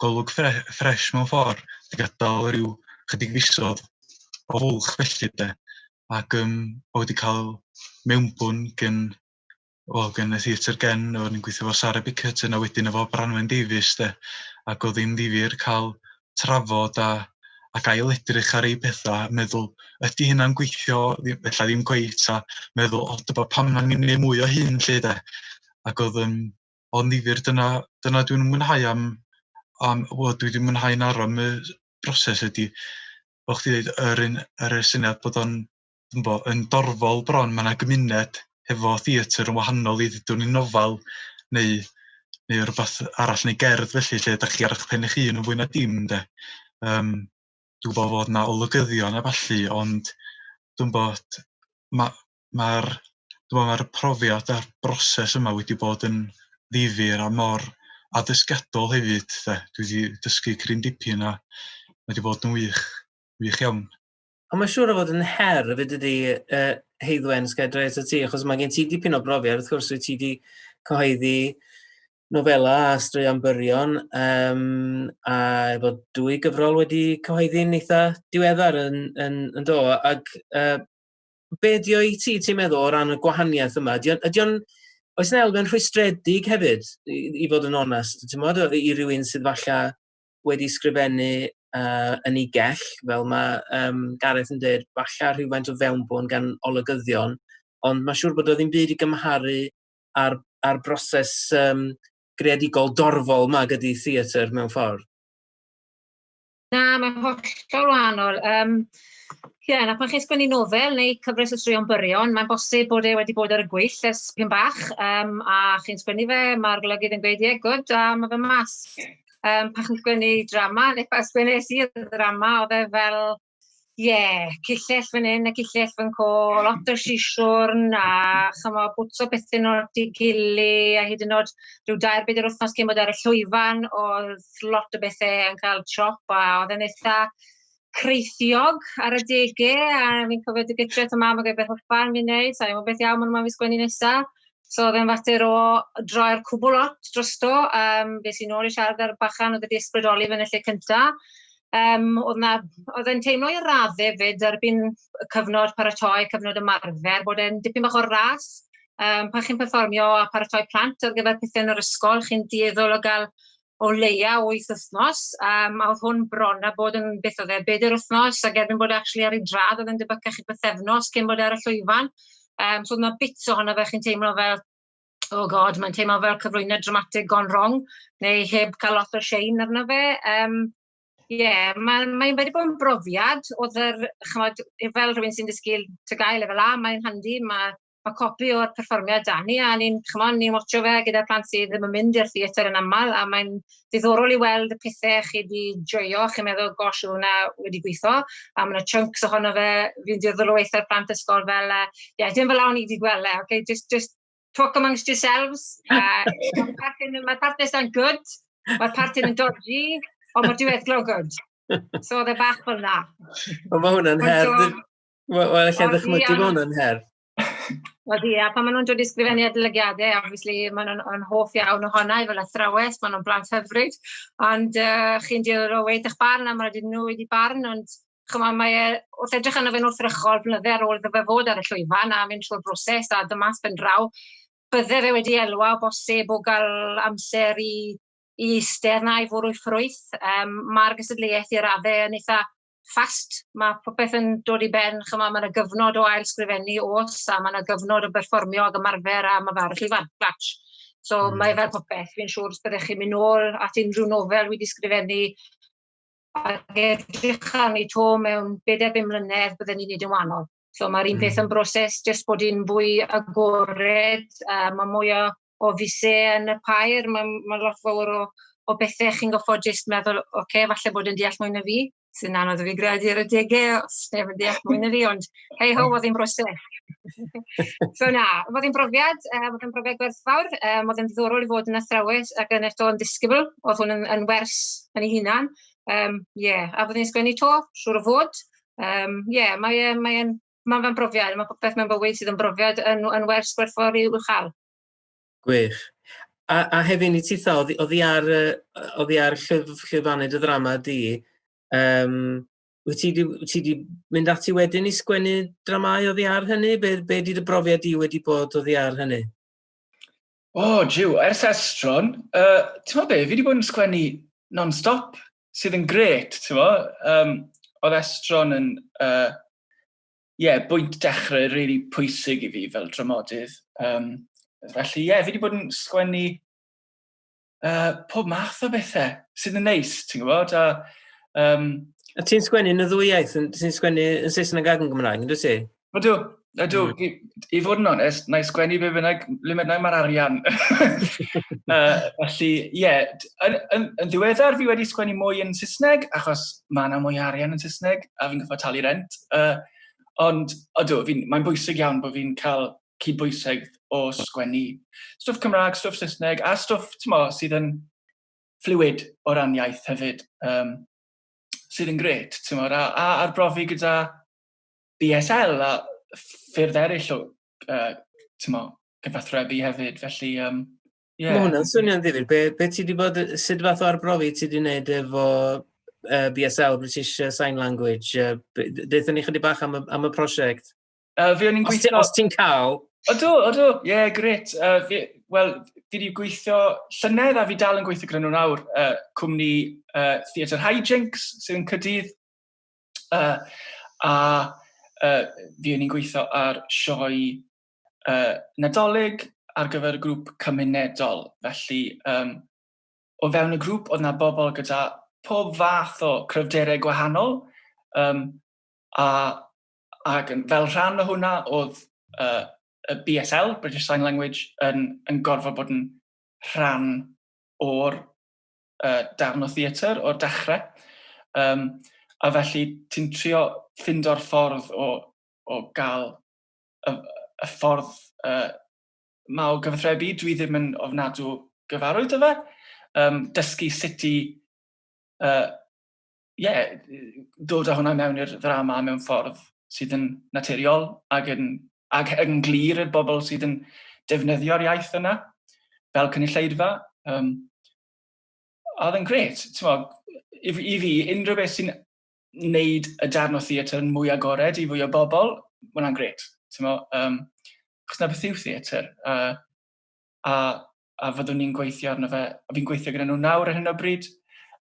[SPEAKER 5] golwg ffre ffresh mewn ffordd, 'di gadael ryw chydig fisoedd o fwlch felly de, ac yym wedi cael mewnbwn gen wel gen y Theatr Gen, o'n i'n gweithio efo Sara Bickerton a wedyn efo Branwen Davies de, ac oedd hi'n ddifyr cael trafod a ac ail edrych ar ei pethau, meddwl, ydy hynna'n gweithio, ella ddim cweit, a meddwl, o, dyma pam na ni'n gwneud mwy o hyn, lle de. Ac oedd, um, oedd ddifyr, dyna, dyna dwi'n mwynhau am, am wel, dwi wedi mwynhau'n arw am y broses ydy, fel chdi dweud, yr, un, yr syniad bod o'n bo, yn dorfol bron, mae yna gymuned hefo theatr yn wahanol i ddudwn i nofel neu, neu rhywbeth arall neu gerdd felly lle ydych chi ar eich pen eich hun yn fwy na dim de. Um, dwi'n gwybod fod yna olygyddion a ballu, ond dwi'n bod mae'r ma dwi'n mae'r profiad a'r broses yma wedi bod yn ddifyr a mor addysgiadol hefyd. De. Dwi wedi dysgu cryn dipyn a mae wedi bod yn wych, wych iawn.
[SPEAKER 1] Ond mae'n siŵr o fod yn her hefyd ydy uh, Heiddwen, sgai droi at ti, achos mae gen ti dipyn o brofiad, wrth gwrs wyt ti wedi cyhoeddi nofela a straeon byrion, um, a efo dwy gyfrol wedi cyhoeddi'n eitha diweddar yn, yn, yn do. Ac uh, be di o i ti, ti'n meddwl, o ran y gwahaniaeth yma? Ydy o'n, ydy o'n, oes yna elfen rhwystredig hefyd, i, i fod yn onest, ti'n modd, i rywun sydd falle wedi sgrifennu uh, yn ei gell, fel mae um, Gareth yn dweud, falle rhywfaint o fewnbwn gan olygyddion, ond mae'n siŵr bod o ddim byd i gymharu ar, ar broses um, greadigol dorfol ma gyda theatr mewn ffordd.
[SPEAKER 4] Na, mae'n hollol wahanol. Um, Ie, yeah, na pan chi'n sgwennu nofel neu cyfres o straeon byrion, mae'n bosib bod e wedi bod ar y gwyll ers pyn bach, um, a chi'n sgwennu fe, mae'r golygydd yn gweud, ie, yeah, good, a mae fe mas. Um, pan chi'n sgwennu drama, neu pan sgwennes i y ddrama, oedd e fel, ie, yeah, cillell fan hyn a cillell fan co, lot o sisiwrn a chymo, bwtso pethau nôl at ei gili a hyd yn oed rhyw dair bedair wythnos cyn bod ar y llwyfan, oedd lot o bethau yn cael chop a oedd e'n eitha creithiog ar y degau a fi'n cofio dy gytre at y mam a gweud beth hoffan fi'n neud, sa'n gwybod beth iawn maen nhw'n fi sgwennu nesa. So oedd e'n fater o droi'r cwbl lot drosto. Um, fe sy'n ôl i siarad ar bachan oedd wedi ysbrydoli fe yn y lle cynta. Um, oedd, na, oedd e'n teimlo i raddau fyd erbyn y cyfnod paratoi, cyfnod ymarfer, bod e'n dipyn bach o ras. Um, pan chi'n perfformio a paratoi plant ar gyfer pethau yn yr ysgol, chi'n dueddol o gael o leia wyth wythnos, um, a oedd hwn bron a bod yn beth oedd e, bedair wythnos, ac erbyn bod e actually ar ei drad, oedd e'n debycach i bythefnos cyn bod e ar y llwyfan. Um, so oedd yna bits ohono fe chi'n teimlo fel, oh god, mae'n teimlo fel cyflwyniad dramatic gone wrong, neu heb cael lot o shine arno fe. Um, Ie, yeah, mae'n mae wedi bod yn brofiad. Oedd yr, chymod, fel rhywun sy'n dysgu TGAU lefel A, mae'n handi, mae mae copi o'r perfformiad 'da ni a ni'n ch'mod ni'n watsio fe gyda'r plant sydd ddim yn mynd i'r theatr yn aml a mae'n ddiddorol i weld y pethe chi 'di joio, chi'n meddwl gosh yw hwnna wedi gweitho a ma' 'na chunks ohono fe fi'n dueddol o weud wrth plant ysgol fel yy ie dim fel 'a o'n i 'di gweld e ok just just talk amongst yourselves a ma'r part hyn ma'r part nesa'n good ma'r part hyn yn dodgy ond ma'r diweddglo good. So oedd e bach fel 'na.
[SPEAKER 1] Ond ma' hwnna'n her. Wel, well, allai ddychmygu bod hwnna'n her.
[SPEAKER 4] Wel ie, a pan maen nhw'n dod i sgrifennu adolygiadau, obviously maen nhw'n hoff iawn ohona i fel athrawes, maen nhw'n blant hyfryd, ond uh, chi'n dueddol o weud eich barn a mae'n rhaid iddyn nhw weud eu barn, ond chymod, mae e, wrth edrych arno fe'n wrthrychol blynydde ar ôl iddo fe fod ar y llwyfan a mynd trwy'r broses a dyma ben draw, bydde fe wedi elwa o bosib o gael amser i, i eistedd na i fwrw ffrwyth. Um, Mae'r gystadleuaeth i raddau yn eitha fast, mae popeth yn dod i ben, chymod, mae yna gyfnod o ail sgrifennu os, a mae yna gyfnod o berfformio ac ymarfer a mae fe ar y llwyfan, clatch. So mm. mae fel popeth, fi'n siŵr os byddech chi'n mynd nôl at unrhyw nofel wedi sgrifennu ac edrych arni to mewn bedair bum mlynedd, bydden ni'n neud yn wahanol. So mae'r un mm. peth yn broses, jyst bod hi'n fwy agored, uh, mae mwy o, o fusau yn y pair, mae, mae lot fawr o, o bethau chi'n goffod jyst meddwl, oce, okay, falle bod yn deall mwy na fi, sy'n anodd i fi gredu ar y degau, os neb yn deall mwy na fi, ond hei ho, oedd hi'n broses. so na, oedd hi'n brofiad, um, oedd hi'n brofiad gwerthfawr, um, oedd hi'n ddiddorol i fod yn athrawes ac yn eto yn disgybl, oedd hwn yn, yn wers yn ei hunan. Um, yeah, a byddwn i'n sgwennu to, siŵr o fod. Um, yeah, mae e, mae e'n mae fe'n brofiad, mae popeth mewn bywyd sydd yn brofiad yn, yn wers gwerthfawr i'w chael.
[SPEAKER 1] Gwych. A, a hefyd i titha, oddi ar, oddi ar llyf, llwyfannau dy ddrama di, um, wyt ti di, ti di mynd ati wedyn i sgwennu dramau oddi ar hynny? Be, be di dy brofiad di wedi bod oddi ar hynny?
[SPEAKER 2] O, oh, jiw, ers Estron, uh, ti'n meddwl be, fi wedi bod yn sgwennu non-stop, sydd yn gret, ti'n meddwl. Um, oedd Estron yn yeah, bwynt dechrau really pwysig i fi fel dramodydd. Felly, ie, yeah, fi wedi bod yn sgwennu pob math o bethau sydd yn neis, ti'n gwybod? A,
[SPEAKER 1] a ti'n sgwennu yn y ddwy iaith, ti'n sgwennu yn Saesneg ac yn Gymraeg, yn dwyt ti?
[SPEAKER 2] Ydw, ydw. I fod yn onest, na i sgwennu be bynnag, le bynnag mae'r arian. Felly, ie, yeah, yn ddiweddar fi wedi sgwennu mwy yn Saesneg, achos mae yna mwy arian yn Saesneg, a fi'n gorfod talu rent. Ond, ydw, mae'n bwysig iawn bod fi'n cael cydbwysedd o sgwennu stwff Cymraeg, stwff Saesneg, a stwff, ti'n sydd yn fluid o ran iaith hefyd, sydd yn grêt, ti'n a arbrofi gyda BSL a ffyrdd eraill o ti'n cyfathrebu hefyd, felly yeah.
[SPEAKER 1] Mae hwnna'n swnio'n ddifyr. Be ti wedi bod, sut fath o arbrofi ti wedi wneud efo BSL, British Sign Language? Deuthon ni chydig bach am y prosiect.
[SPEAKER 2] Fi o'n i'n gweithio.
[SPEAKER 1] Os ti'n cael.
[SPEAKER 2] Ydw, ydw, ie, yeah, grêt. Wel, fi wedi gweithio llynedd a fi dal yn gweithio gyda nhw nawr, cwmni Theatr Hijinx sydd yn Caerdydd. A fi o'n i'n gweithio ar sioe Nadolig ar gyfer y grŵp cymunedol. Felly, o fewn y grŵp, oedd yna bobl gyda pob fath o cryfderau gwahanol. A ac fel rhan o hwnna, oedd y BSL, British Sign Language, yn gorfod bod yn rhan o'r darn o theatr o'r dechrau. A felly ti'n trio ffindo'r ffordd o gael y ffordd ma o gyfathrebu. Dwi ddim yn ofnadw gyfarwydd â fe. Dysgu sut i yeah, dod â hwnna mewn i'r ddrama mewn ffordd sydd yn naturiol ac yn glir i'r bobl sydd yn defnyddio'r iaith yna fel cynulleidfa. A oedd yn grêt. I fi, unrhyw beth sy'n neud y darn o theatr yn mwy agored i fwy o bobl, mae hwnna'n grêt. Achos na beth yw theatr. A fyddwn ni'n gweithio arno fe, a fi'n gweithio gyda nhw nawr ar hyn o bryd.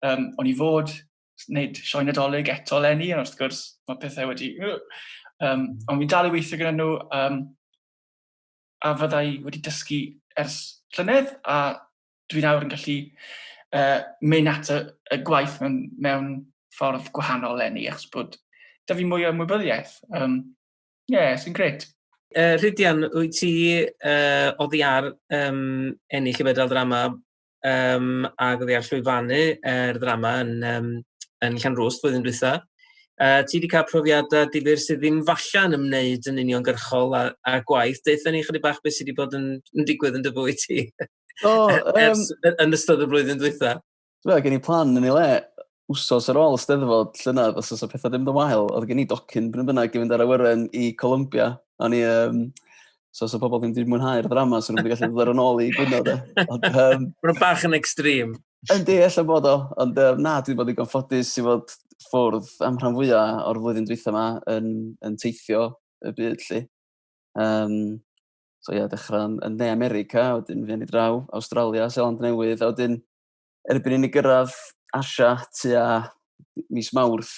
[SPEAKER 2] O'n i fod wneud sioe Nadolig eto leni, ond wrth gwrs mae pethau wedi. Ond fi'n dal i weithio gyda nhw, a fyddai wedi dysgu ers llynedd, a dwi nawr yn gallu mynd at y gwaith mewn ffordd gwahanol leni, achos bod da fi mwy o ymwybyddiaeth. Yeah, sy'n grêt.
[SPEAKER 1] Rhydian, wyt ti oddi ar ennill y fedal ddrama ac oddi ar llwyfannu yr ddrama yn Llanrwst flwyddyn dwytha. Ti wedi cael profiadau difyr sydd ddim falle yn ymwneud yn uniongyrchol â gwaith. Deutha ni chydig bach beth sydd wedi bod yn digwydd yn dy fywyd ti ers, yn ystod y flwyddyn dwytha.
[SPEAKER 3] Wel, gen i plan yn ei le wsos ar ôl y Steddfod llynedd, os oes pethau ddim yn wael, oedd gen i docyn bryd bynnag i fynd ar awyren i Colombia. O'n i, so os oedd pobl ddim wedi mwynhau'r ddrama, so nhw'n wedi gallu dod ar yn ôl i gwyno, de.
[SPEAKER 1] Ond, Mae'n bach yn extreme.
[SPEAKER 3] Yndi, ella bod o. Ond na, dwi wedi bod ddigon ffodus i fod ffwrdd am rhan fwyaf o'r flwyddyn dwytha yma yn teithio y byd, lly. So ie, yeah, dechrau yn Ne America, wedyn fuon ni draw, Australia, Seland Newydd, a wedyn erbyn i ni gyrraedd Asia tua mis Mawrth,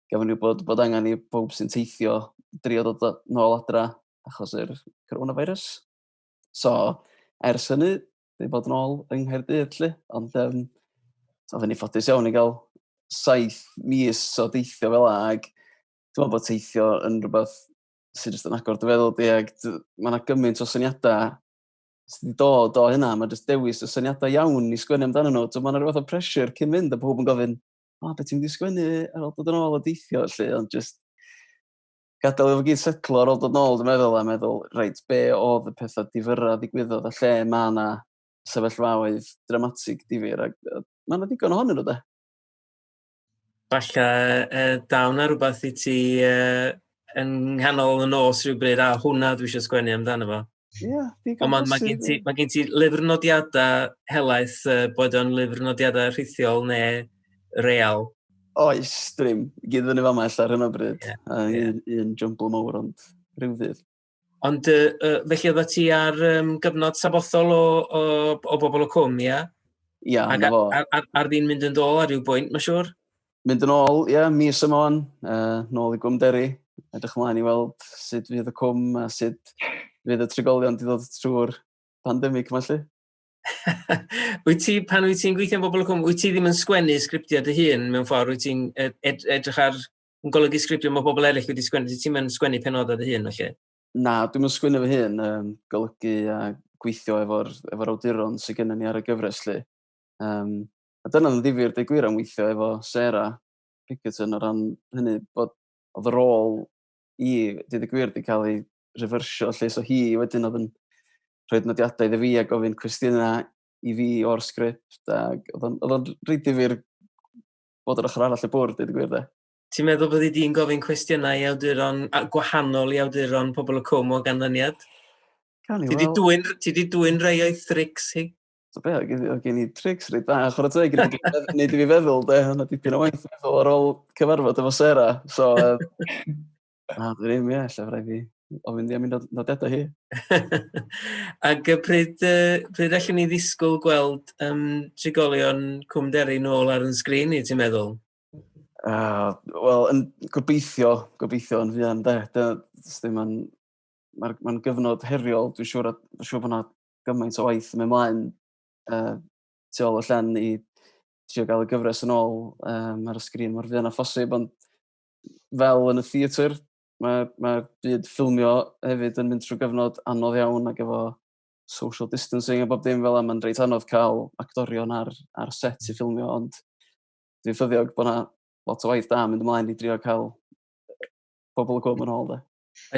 [SPEAKER 3] gafon ni wybod bod angen i bob sy'n teithio drio dod nôl adra achos yr coronavirus. So, ers hynny, wedi bod yn ôl yng Nghaerdydd, lly. Ond oedden ni ffodus iawn i gael 7 mis o deithio fel 'a, ac dwi'n meddwl bod teithio yn rhywbeth sydd jyst yn agor dy feddwl di, ac mae yna gymaint o syniadau sydd wedi dod o hynna, mae jyst dewis y syniadau iawn i sgwennu amdano nhw. So, mae yna rhywbeth o pressure cyn mynd, a pob yn gofyn, "O, beth ti'n mynd i sgwennu ar ôl dod yn ôl o deithio?" lle, ond jyst gadael iddo fo gyd setlo ar ôl dod nôl, dwi'n meddwl, a meddwl, reit, be oedd y pethau difyra ddigwyddodd, a lle mae yna sefyllfaoedd dramatig difyr, ac mae yna ddigon ohonyn nhw, de.
[SPEAKER 1] Falle daw 'na rhywbeth i ti yn nghanol y nos rhywbryd, "A hwnna dwi eisiau sgwennu amdano fo."
[SPEAKER 3] Ie, yeah,
[SPEAKER 1] digon. Ond mae gen ti lyfr nodiadau helaeth, boed o'n lyfr nodiadau rhithiol neu real.
[SPEAKER 3] Oes, dream. Gyd fyny fama ella ar hyn o bryd. Yeah, un jumble mawr, ond rhyw ddydd.
[SPEAKER 1] Ond felly oeddet ti ar gyfnod sabothol o Bobol y Cwm, ie?
[SPEAKER 3] Ia,
[SPEAKER 1] Ac
[SPEAKER 3] na fo.
[SPEAKER 1] ar ddyn mynd yn dôl ar ryw bwynt, mae'n siŵr?
[SPEAKER 3] Mynd yn ôl, ie, yeah, mis yma wan, nôl i Gwm Deri. Edrych ymlaen i weld sut fydd y cwm a sut fydd y trigolion wedi dod trwy'r pandemig yma, lle.
[SPEAKER 1] Wyt ti, pan wyt ti'n gweithio am bobl y cwm, wyt ti ddim yn sgwennu sgriptiau dy hun mewn ffordd? Wyt ti'n ed edrych ar yn golygu sgriptiau mae bobl eraill wedi sgwennu? Ti'n mynd sgwennu penodau dy hun, felly?
[SPEAKER 3] Na, dwi'n mynd sgwennu fy hun, golygu a gweithio efo'r efo awduron sydd gennym ni ar y gyfres, lle. Um, a dyna'n ddifur, dweud gwir am weithio efo Sarah Pickerton o ran hynny, bod oedd y rôl i, dweud y gwir, wedi cael ei refersio lle, so hi wedyn oedd yn rhoi nodiadau iddo fi a gofyn cwestiynau i fi o'r sgript, ac oedd o'n reit ddifur bod yr ochr arall y bwrdd, dweud y gwir, de.
[SPEAKER 1] Ti'n meddwl bod di'n gofyn cwestiynau i awduron, gwahanol i awduron pobl y cwm o ganlyniad?
[SPEAKER 3] Gawn ni weld.
[SPEAKER 1] Ti di dwyn rei o'i thrics hi?
[SPEAKER 3] So be, oedd gen i trics reit dda, chwarae teg, wneud i fi feddwl, de, hwnna dipyn o waith meddwl ar ôl cyfarfod efo Sarah. So, na, dwi ddim, ie, lle rhaid fi ofyn di am un nodiadau hi.
[SPEAKER 1] Ac pryd, pryd allwn ni ddisgwyl gweld um, trigolion Cwm Derry nôl ar yn sgrin i, ti'n meddwl?
[SPEAKER 3] Wel, yn gobeithio, gobeithio yn fuan, de. Ddim yn, mae'n ma gyfnod heriol, dwi'n siŵr, dwi'n siŵr bod yna gymaint o waith yn mynd mlaen tu ôl y llen i trio gael y gyfres yn ôl um, ar y sgrin mor fuan â phosib, ond fel yn y theatr, mae, mae byd ffilmio hefyd yn mynd trwy gyfnod anodd iawn ac efo social distancing a bob dim fel yma, mae'n reit anodd cael actorion ar, ar set i ffilmio, ond dwi'n ffyddiog bod yna lot o waith da mynd ymlaen i drio cael pobl y cwm yn ôl. De.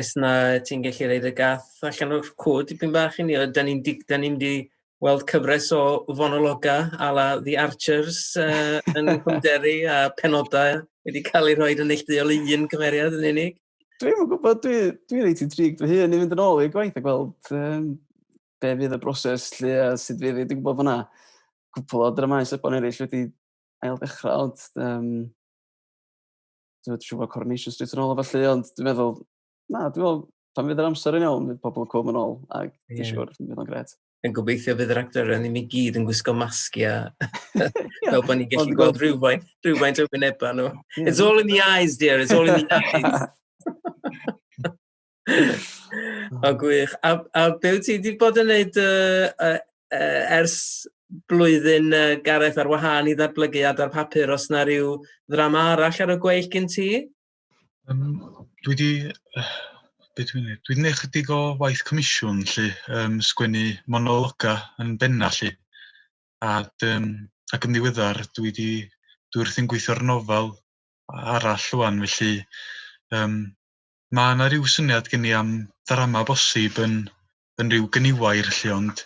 [SPEAKER 1] Oes na, ti'n gallu rhaid y gath allan o'r cwd dipyn bach i ni? Da ni'n da ni mynd i weld cyfres o fonologa a la The Archers yn Cwmderi a penodau wedi cael eu rhoi yn neilltuol i un cymeriad yn unig.
[SPEAKER 3] Dwi'm yn gwybod, dwi, dwi reit intrigued fy hun i fynd yn ôl i'r gwaith a gweld um, be fydd y broses lle a sut fydd hi. Dwi'n gwybod bod yna cwpl o dramau sebon eraill wedi ail ddechrau, ond um, dwi'n siŵr bod Coronation Street yn ôl a felly, ond dwi'n meddwl, na, dwi'n meddwl, pan fydd yr amser yn iawn, fydd pobl yn cwm yn ôl, ac dwi'n yeah. siŵr, fydd o'n gret.
[SPEAKER 1] Yn gobeithio fydd yr actorion ddim i gyd yn gwisgo masgiau, fel bod ni'n gallu gweld rhywfaint, rhywfaint o wynebau nhw. Yeah. It's all in the eyes, dear, it's all in the eyes. O, gwych. A, a be wyt ti wedi bod yn neud uh, uh, ers blwyddyn uh, Gareth ar wahân i ddatblygu adar papur, os na rhyw ddrama arall ar y gweill gen ti?
[SPEAKER 5] Um, dwi wedi... Be dwi'n neud? Dwi wedi gwneud chydig o waith comisiwn, lly, um, sgwennu monologa yn benna, lly. A, um, ac yn ddiweddar, dwi wedi... Dwi wrthi'n gweithio ar nofel arall rwan, felly um, mae yna rhyw syniad gen i am ddrama bosib yn, yn rhyw gyniwair, lly, ond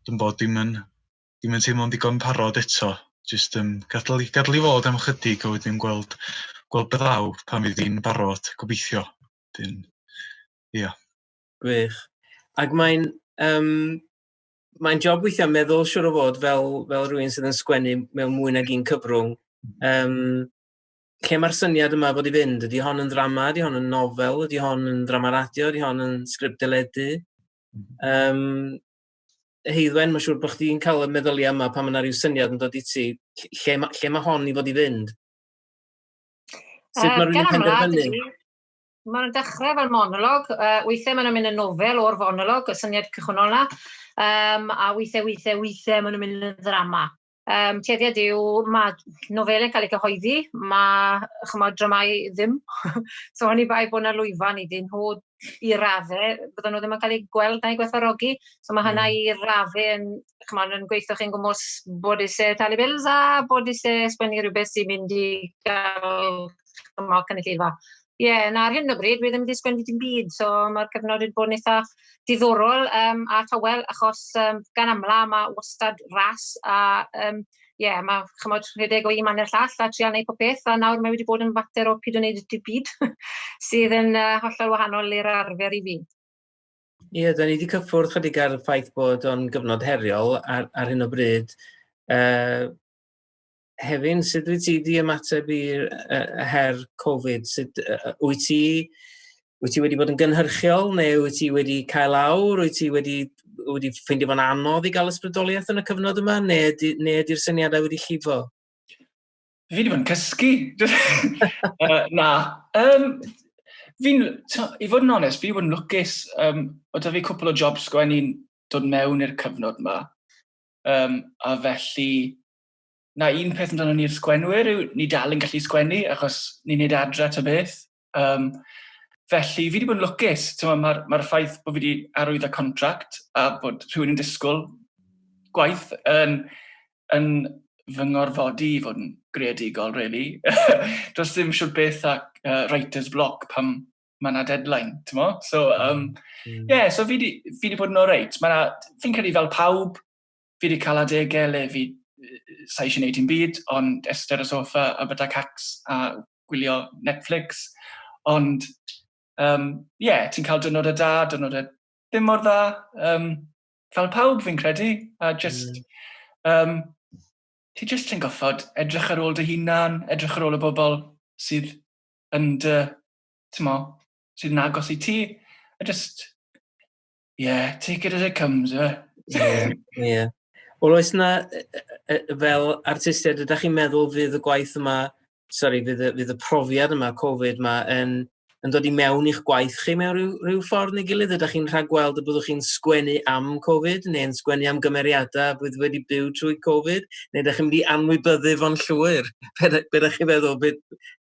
[SPEAKER 5] dwi'n bod dim yn, dim yn teimlo'n ddigon parod eto. Jyst um, gadael, gadael i fod am ychydig a wedyn gweld, gweld beth ddaw pan fydd hi'n barod, gobeithio. Dyn, ia.
[SPEAKER 1] Gwych. Ac mae'n um, mae'n job weithiau meddwl siwr o fod fel, fel rhywun sydd yn sgwennu mewn mwy nag un cyfrwng. Um, lle mae'r syniad yma fod i fynd? Ydy hon yn ddrama? Ydy hon yn nofel? Ydy hon yn ddrama radio? Ydy hon yn sgript deledu? Um, Heiddwen, mae'n siŵr bod chdi'n cael y meddyliau yma pan mae yna rhyw syniad yn dod i ti. Lle, ma, lle mae hon i fod i fynd? Sut mae rhywun yn penderfynu?
[SPEAKER 4] Maen nhw'n dechrau fel monolog, weithiau maen nhw'n mynd yn nofel o'r fonolog, y syniad cychwynnol 'na, um, a weithiau, weithiau, weithiau maen nhw'n mynd yn ddrama. Um, tueddiad yw, mae nofelau'n cael eu cyhoeddi, mae chymod, dramau ddim. So hynny bai bod yna lwyfan iddyn nhw i raddau, bydden nhw ddim yn cael eu gweld na'i gwerthfawrogi. So mae hynna i raddau yn, chymod, yn gweithio chi'n gwmws bod eisiau talu bills a bod eisiau sgwennu rhywbeth sy'n mynd i gael chymod, cynulleidfa. Ie, yeah, na ar hyn o bryd, dwi ddim wedi sgwennu dim byd, so mae'r cyfnod wedi bod yn eitha diddorol um, a tawel, achos um, gan amla mae wastad ras a um, yeah, mae chymod, rhedeg o un man i'r llall a trial gwneud pob peth, a nawr mae wedi bod yn fater o pyd o wneud dim byd, sydd yn uh, hollol wahanol i'r arfer i fi.
[SPEAKER 1] Ie, yeah, da ni wedi cyffwrdd chydig ar y ffaith bod o'n gyfnod heriol ar, ar hyn o bryd. Uh, Hefin, sut wyt ti wedi ymateb i'r uh, her Covid? Sut, uh, wyt, ti, wyt ti wedi bod yn gynhyrchiol neu wyt ti wedi cael awr? Wyt ti wedi, wedi ffeindio fo'n anodd i gael ysbrydoliaeth yn y cyfnod yma neu, ydy, neu ydy'r syniadau wedi llifo?
[SPEAKER 2] Fi wedi bod yn cysgu. Na. Fi'n, i fod yn onest, fi wedi bod yn lwcus. Oedd 'da fi cwpl o jobs sgwennu'n dod mewn i'r cyfnod yma. A felly, na un peth amdano ni'r sgwennwyr yw ni dal yn gallu sgwennu achos ni'n neud adre ta beth. Felly, fi wedi bod yn lwcus. Mae'r ma ffaith bod fi wedi arwyddo contract a bod rhywun yn disgwyl gwaith yn fy ngorfodi i fod yn greadigol, really. Does ddim siwr beth a writer's block pam mae yna deadline, ti'n mo? So, yeah, so fi di bod yn oreit. Fi'n credu fel pawb, fi di cael adegau le fi sa eisiau gwneud dim byd, ond eistedd ar y soffa a byta cacs a gwylio Netflix. Ond, yeah, ti'n cael diwrnodau da, diwrnodau ddim mor dda. Fel pawb fi'n credu. A just, ti just yn goffod edrych ar ôl dy hunan, edrych ar ôl y bobl sydd yn dy, ti'n mo, sydd yn agos i ti. A just, yeah, take it as it comes, eh?
[SPEAKER 1] Ie. Wel, oes na, fel artistiaid, ydych chi'n meddwl fydd y gwaith yma, sori, fydd y profiad yma, Covid yma, yn dod i mewn i'ch gwaith chi mewn rhyw ffordd neu gilydd? Ydych chi'n rhagweld y byddwch chi'n sgwennu am Covid, neu'n sgwennu am gymeriadau bydd wedi byw trwy Covid? Neu ydych chi'n mynd i anwybyddu fo'n llwyr? Be ydych chi'n feddwl?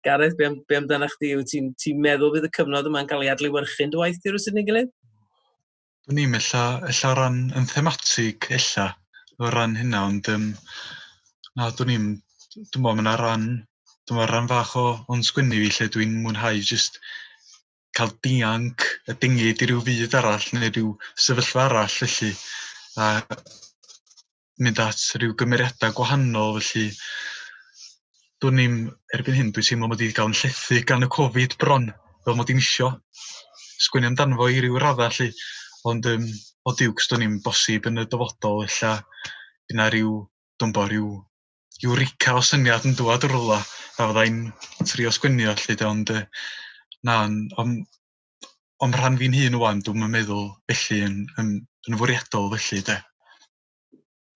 [SPEAKER 1] Gareth, be amdano chdi? Wyt ti'n ti meddwl bydd y cyfnod yma'n cael ei adlewyrchu'n dy waith di rywsut neu gilydd?
[SPEAKER 5] Dwn i'm, ella o ran yn thematig, ella, o ran hynna, ond na, dwn i'm, dwi'n meddwl, mae yna ran, dwi'n meddwl ran fach o'n sgwennu fi lle dwi'n mwynhau jyst cael dianc a dingyd i ryw fyd arall neu ryw sefyllfa arall felly, a mynd at ryw gymeriadau gwahanol felly. Dwn i'm, erbyn hyn dwi'n teimlo mod i wedi cael yn llethu gan y Covid bron, fel mod i'n isio sgwennu amdano fo i ryw radda 'lly, ond o diwcs dwn i'm, bosib yn y dyfodol ella fydd 'na ryw, dwi'm bo, ryw eureka o syniad yn dŵad o rywle a fydda i'n trio sgwennu o 'lly de, ond na, o'm rhan fi'n hun ŵan dwi'm yn meddwl felly yn fwriadol felly de.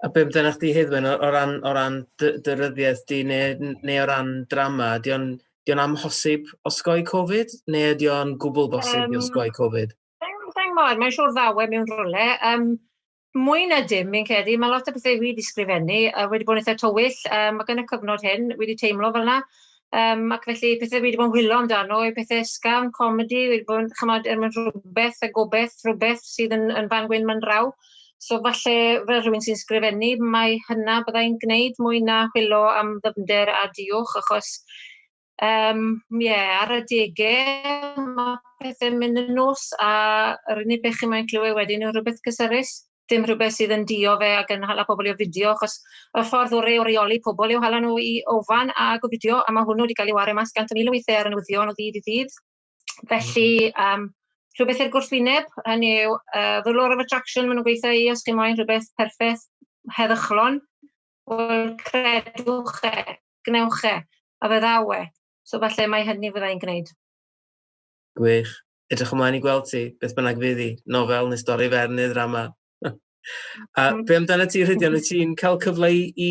[SPEAKER 1] A be amdano chdi Heiddwen, o ran dy ryddiaeth di neu o ran drama, di o'n amhosib osgoi Covid neu ydy o'n gwbl bosib i osgoi Covid?
[SPEAKER 4] Sa'n gwybod, mae'n siŵr ddaw e mewn rhywle. Mwy na dim, fi'n credu, mae lot o bethau fi wedi sgrifennu wedi bod yn eitha tywyll, ac yn y cyfnod hyn wedi teimlo fel yna. Ac felly pethau fi wedi bod yn whilo amdano yw pethau ysgafn, comedi, wedi bod yn, chymod, er mwyn rhywbeth a gobeith, rhywbeth sydd yn fan gwyn man draw. So falle fel rhywun sy'n sgrifennu, mae hynna byddai'n gwneud mwy na whilo am ddyfnder a diwch, achos yeah, ar adegau mae pethau'n mynd yn nos a yr unig beth chi moyn clywed wedyn yw rhywbeth cysurus. Dim rhywbeth sydd yn dio fe ac yn hala pobl i ofidio, achos y ffordd orau o reoli pobl yw hala nhw i ofan a gofidio, a mae hwnnw wedi cael ei wario mas 100,000 o weithiau ar y newyddion o ddydd i ddydd. Felly, rhywbeth i'r gwrthwyneb, hynny yw, the law of attraction, maen nhw'n gweithio i os chi moyn rhywbeth perffaith, heddychlon, wel, credwch e, gnewch e, a fe ddaw e. So falle mae hynny fyddai'n gwneud.
[SPEAKER 1] Gwych. Edrych ymlaen i gweld ti, beth bynnag fydd hi, nofel neu stori fer neu ddrama. A be amdano ti, Rhydian, wyt ti'n cael cyfle i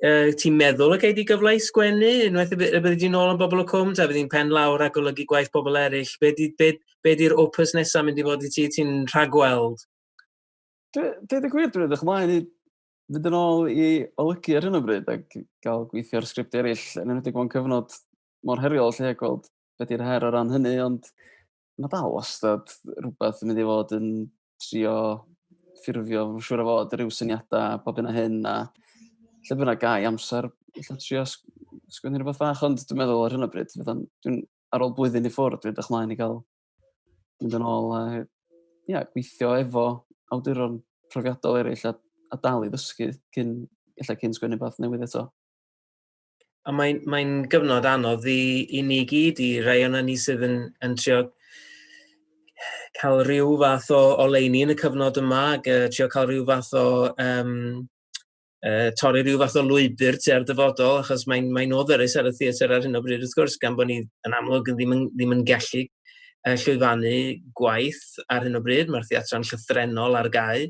[SPEAKER 1] ti'n meddwl y gei di gyfle i sgwennu unwaith y byddi di nôl yn Bobol y Cwm, ta fyddi'n pen lawr a golygu gwaith pobl eraill? Be di'r opus nesaf mynd i fod i ti, ti'n rhagweld?
[SPEAKER 3] Dweud y gwir, dwi'n edrych ymlaen i fynd yn ôl i olygu ar hyn o bryd ac gael gweithio ar sgript eraill, yn enwedig mewn cyfnod mor heriol lle, gweld be di'r her o ran hynny, ond mae dal wastad rhywbeth yn mynd i fod yn trio ffurfio, mae'n siŵr o fod, rhyw syniadau, bob hyn a hyn, a lle bynnag gai amser, ella trio sgwennu rhywbeth fach, ond dwi'n meddwl ar hyn o bryd, dwi'n ar ôl blwyddyn i ffwrdd, dwi'n edrych mlaen i gael mynd yn ôl a ia, gweithio efo awduron profiadol eraill a dal i ddysgu cyn, ella cyn sgwennu beth newydd eto.
[SPEAKER 1] A mae'n gyfnod anodd i ni gyd, i rai o'na ni sydd yn trio cael rhyw fath o oleuni yn y cyfnod yma, ac trio cael rhyw fath o torri rhyw fath o lwybr tua'r dyfodol, achos mae'n o ddyrys ar y theatr ar hyn o bryd, wrth gwrs, gan bod ni yn amlwg ddim yn gallu llwyfannu gwaith ar hyn o bryd. Mae'r theatra'n llythrennol ar gau.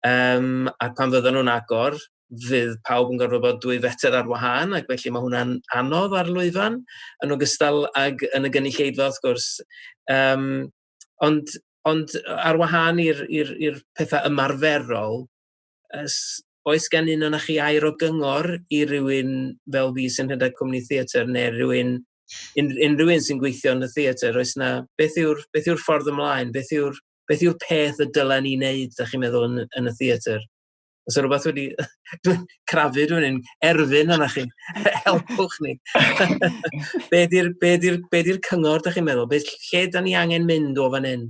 [SPEAKER 1] A pan fydden nhw'n agor, Fydd pawb yn gorfod bod 2 fetr ar wahân, ac felly mae hwnna'n anodd ar lwyfan, yn ogystal ag yn y gynulleidfa, wrth gwrs. Ond ar wahân i'r pethau ymarferol, oes gan un o'n chi air o gyngor i rywun fel fi sy'n rhedeg cwmni theatr neu rywun, unrhyw un sy'n gweithio yn y theatr? Oes na, beth yw'r ffordd ymlaen? Beth yw'r peth y dylen ni wneud, da chi'n meddwl, yn y theatr? Oes yna rhywbeth wedi... Dwi'n crafu, dwi'n erfyn yna chi. Helpwch ni. Be di'r cyngor, da chi'n meddwl? Lle da ni angen mynd o fan hyn?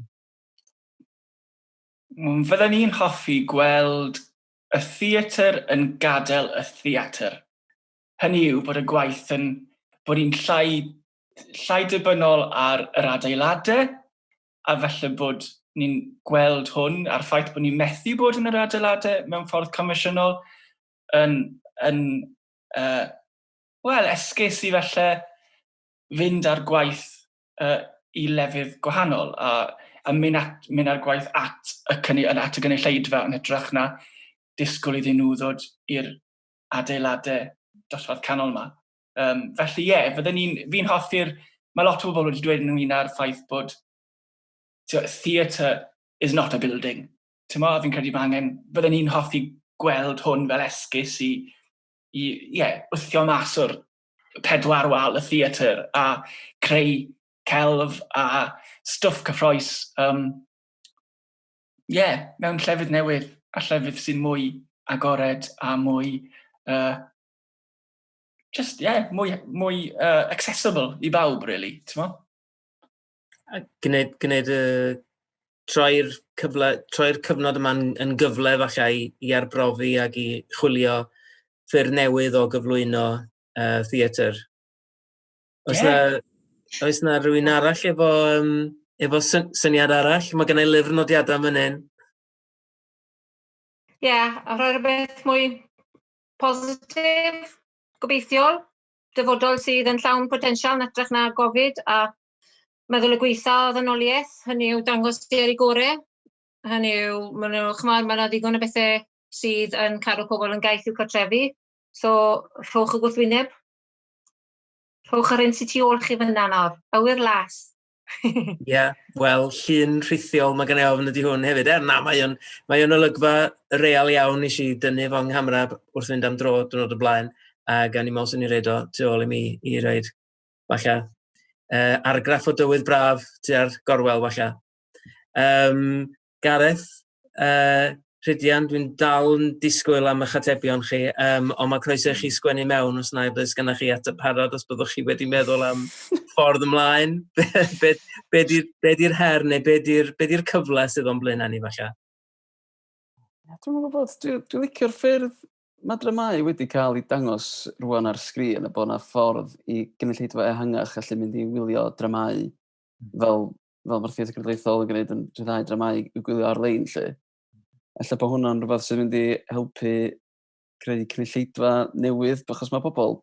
[SPEAKER 2] Fydden ni'n hoffi gweld y theatr yn gadael y theatr. Hynny yw bod y gwaith yn, bod ni'n llai dibynnol ar yr adeiladau, a felly bod ni'n gweld hwn a'r ffaith bod ni'n methu bod yn yr adeiladau mewn ffordd confensiynol yn, wel, esgus i felly fynd ar gwaith i lefydd gwahanol a mynd ar gwaith at y gynulleidfa yn hytrach na disgwyl iddyn nhw ddod i'r adeiladau dosbarth canol yma. Felly ie, yeah, fydden ni'n, fi'n hoffi'r, mae lot o bobl wedi dweud ynglyn â'r ffaith bod theatre is not a building. Ti'n mo, fi'n credu mae angen, fydden ni'n hoffi gweld hwn fel esgus i, yeah, wthio mas o'r pedwar wal y theatr a creu celf a stwff cyffrous, yeah, mewn llefydd newydd a llefydd sy'n mwy agored a mwy just, yeah, mwy accessible i bawb, really, ti'n mo?
[SPEAKER 1] A gwneud y troi'r cyfle, troi'r cyfnod yma'n yn gyfle falle i arbrofi ac i chwilio ffyrdd newydd o gyflwyno theatr. Oes na rhywun arall efo syniad arall? Mae gen i lyfr nodiadau fan hyn.
[SPEAKER 4] Ie, yeah, a rhoi rhywbeth mwy positif, gobeithiol, dyfodol sydd yn llawn potensial yn hytrach na gofid a meddwl y gweitha o ddynoliaeth, hynny yw dangos di ar ei gore. Hynny yw, maen nhw, ch'mod, mae yna ddigon o bethau sydd yn cadw pobl yn gaeth i'w cartrefi. So, rhowch y gwrthwyneb. Rhowch yr un sydd tu ôl chi fyna nawr. Awyr las.
[SPEAKER 1] Ie, yeah, wel, llun rhithiol mae gen i ofn ydy hwn hefyd. Er na, mae o'n olygfa real iawn, nes i dynnu fo'n nghamera wrth fynd am dro diwrnod o blaen. A gan i mewn sy'n i reid o tu ôl i mi i roid falle argraff o dywydd braf tua'r gorwel falle. Gareth, Rhydian, dwi'n dal yn disgwyl am eich atebion chi, ond mae croeso i chi sgwennu mewn os na oes gennych chi ateb parod, os byddwch chi wedi meddwl am ffordd ymlaen. Be di'r her neu be di'r cyfle sydd o'n blaenau ni falle?
[SPEAKER 3] Dwi'n gwybod, dwi licio'r ffyrdd mae dramâu wedi cael ei dangos rwan ar sgrin a bod yna ffordd i gynulleidfa ehangach allu mynd i wylio dramâu fel mae'r Theatr Genedlaethol yn gwneud, yn rhyddhau dramâu i'w gwylio ar-lein 'lly. Ella bod hwnna'n rhywbeth sy'n mynd i helpu creu cynulleidfa newydd, achos mae pobl,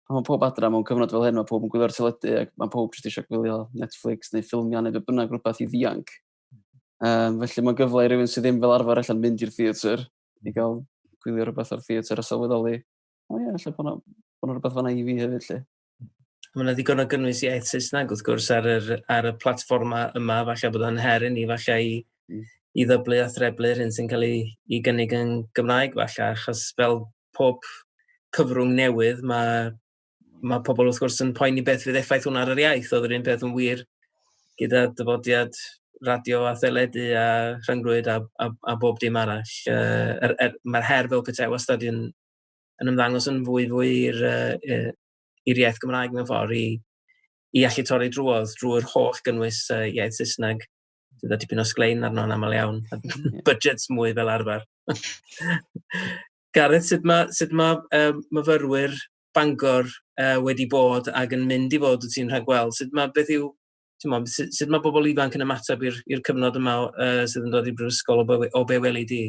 [SPEAKER 3] pan mae pob adra mewn cyfnod fel hyn, mae pob yn gwylio'r teledu ac mae pob jyst eisiau gwylio Netflix neu ffilmiau neu be bynnag, rhywbeth i ddianc. Felly mae'n gyfle i rywun sydd ddim fel arfer allan mynd i'r theatr i gael gwylio rhywbeth ar theatr a sylweddoli, o ie, ella bod 'na rhywbeth fan'na i fi hefyd 'lly.
[SPEAKER 1] Mae yna ddigon o gynnwys iaith Saesneg wrth gwrs ar y platfforma yma, falle bod o'n her i ni falle i ddyblu a threblu'r hyn sy'n cael ei gynnig yn Gymraeg falle, achos fel pob cyfrwng newydd, mae pobl wrth gwrs yn poeni beth fydd effaith hwnna ar yr iaith. Oedd yr un peth yn wir gyda dyfodiad radio a theledu a rhyngrwyd a bob dim arall. Mae'r her fel petai wastad yn ymddangos yn fwy fwy i'r iaith Gymraeg mewn ffordd i allu torri drwodd drwy'r holl gynnwys iaith Saesneg sydd â dipyn o sglein arno yn aml iawn. Budgets mwy fel arfer. Gareth, sut ma myfyrwyr Bangor wedi bod ac yn mynd i fod, wyt ti'n rhagweld? Sut mae, beth yw, mo, sut mae bobl ifanc yn ymateb i'r cyfnod yma sydd yn dod i'r brifysgol o be weli di?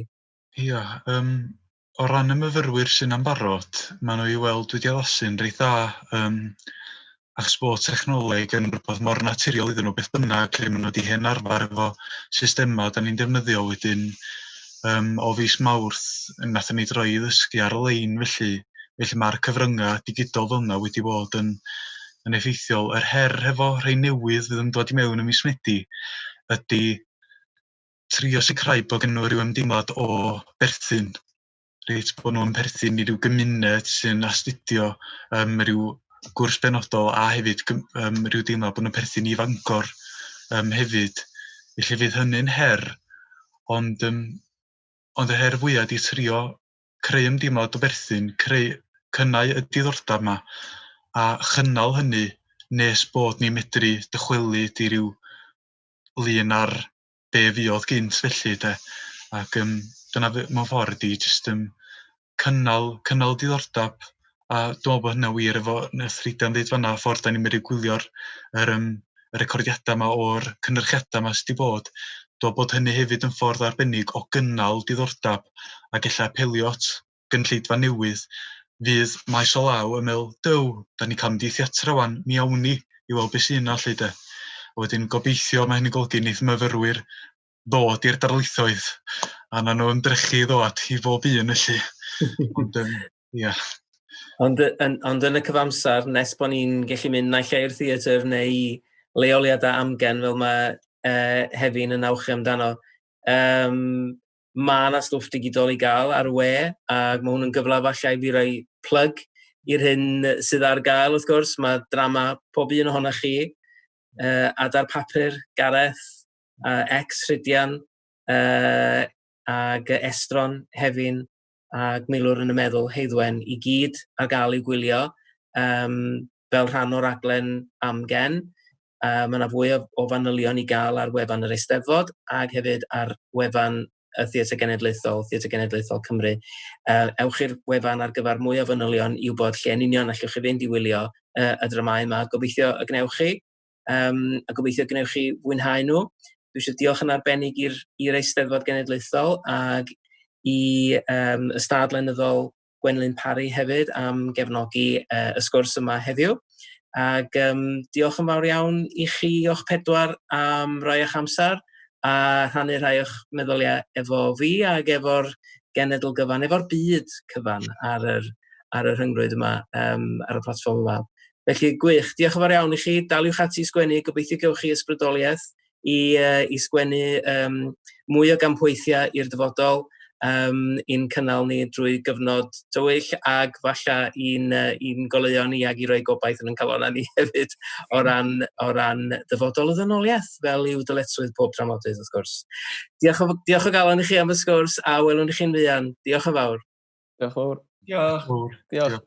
[SPEAKER 5] Ia, o ran y myfyrwyr sy'n am barod, maen nhw i weld wedi addasu'n reit dda, achos bod technoleg yn rhywbeth mor naturiol iddyn nhw beth bynnag, lle maen nhw wedi hen arfer efo systemau da ni'n defnyddio wedyn. Um, o fis Mawrth, nathon ni droi i ddysgu ar-lein felly, felly mae'r cyfryngau digidol fel yna wedi bod yn, yn effeithiol. Yr her hefo rhai newydd fydd yn dod i mewn ym mis Medi ydy trio sicrhau bod gen nhw ryw ymdeimlad o berthyn. Reit, bod nhw'n perthyn i ryw gymuned sy'n astudio um, ryw gwrs benodol a hefyd um, ryw deimlad bod nhw'n perthyn i Fangor um, hefyd. Felly fydd hynny'n her, ond, um, ond y her fwyaf ydy trio creu ymdeimlad o berthyn, creu cynnau y diddordeb yma a chynnal hynny nes bod ni'n medru dychwelyd i ryw lun ar be fuodd gynt felly de. Ac um, dyna mewn ffordd ydi jyst um, cynnal, cynnal diddordeb a dwi'n meddwl bod hynny'n wir efo nath Rhidian ddeud fanna, ffordd da ni'n medru gwylio'r yr, um, y recordiadau yma o'r cynyrchiadau yma sydd wedi bod. Dwi'n meddwl bod hynny hefyd yn ffordd arbennig o gynnal diddordeb ac ella apelio at gynulleidfa newydd fydd maes o law yn meddwl, Duw, da ni'n cael mynd i theatr wan, mi awn ni i weld beth sy'n yna 'lly de. A wedyn gobeithio mae hynny'n golygu wneith myfyrwyr ddod i'r darlithoedd a na nhw ymdrechu i ddod i bob un felly. Ond um, ia.
[SPEAKER 1] Ond, yn, ond yn y cyfamser, nes bod ni'n gallu mynd naill ai i'r theatr neu leoliadau amgen fel mae Hefin yn awchu amdano, um, mae yna stwff digidol i gael ar y we, a mae hwn yn gyfle falle i fi roi plug i'r hyn sydd ar gael, wrth gwrs. Mae drama pob un ohonoch chi, Adar Papur, Gareth, ex Rhydian, ag Estron, Hefin, ag Milwr yn y Meddwl, Heiddwen, i gyd ar gael i'w gwylio um, fel rhan o raglen amgen. Mae yna fwy o, o fanylion i gael ar wefan yr Eisteddfod ac hefyd ar wefan y Theatr Genedlaethol, Theatr Genedlaethol Cymru. Ewch i'r wefan ar gyfer mwy o fanylion i wybod lle yn union allwch chi fynd i wylio y dramâu yma. Gobeithio y gwnewch chi, um, a gobeithio gwnewch chi fwynhau nhw. Dwi eisiau diolch yn arbennig i'r Eisteddfod Genedlaethol ac i um, Ystâd Lenyddol Gwenlyn Parry hefyd am gefnogi y sgwrs yma heddiw. Ac um, diolch yn fawr iawn i chi o'ch pedwar am roi eich amser a rhannu rhai o'ch meddyliau efo fi ac efo'r genedl gyfan, efo'r byd cyfan ar yr, ar y rhyngrwyd yma, um, ar y platfform yma. Felly gwych, diolch yn fawr iawn i chi, daliwch ati i sgwennu, gobeithio gewch chi ysbrydoliaeth i, uh, i sgwennu um, mwy o gampweithiau i'r dyfodol, um, i'n cynnal ni drwy gyfnod tywyll ac falle i'n, uh, i'n goleuo ni ac i roi gobaith yn ein calonnau ni hefyd o ran, o ran dyfodol y ddynoliaeth, fel yw dyletswydd pob dramodydd wrth gwrs. Diolch o, diolch o galon i chi am y sgwrs a welwn i chi'n fuan. Diolch yn fawr.
[SPEAKER 3] Diolch yn fawr.
[SPEAKER 2] Diolch.
[SPEAKER 3] Diolch.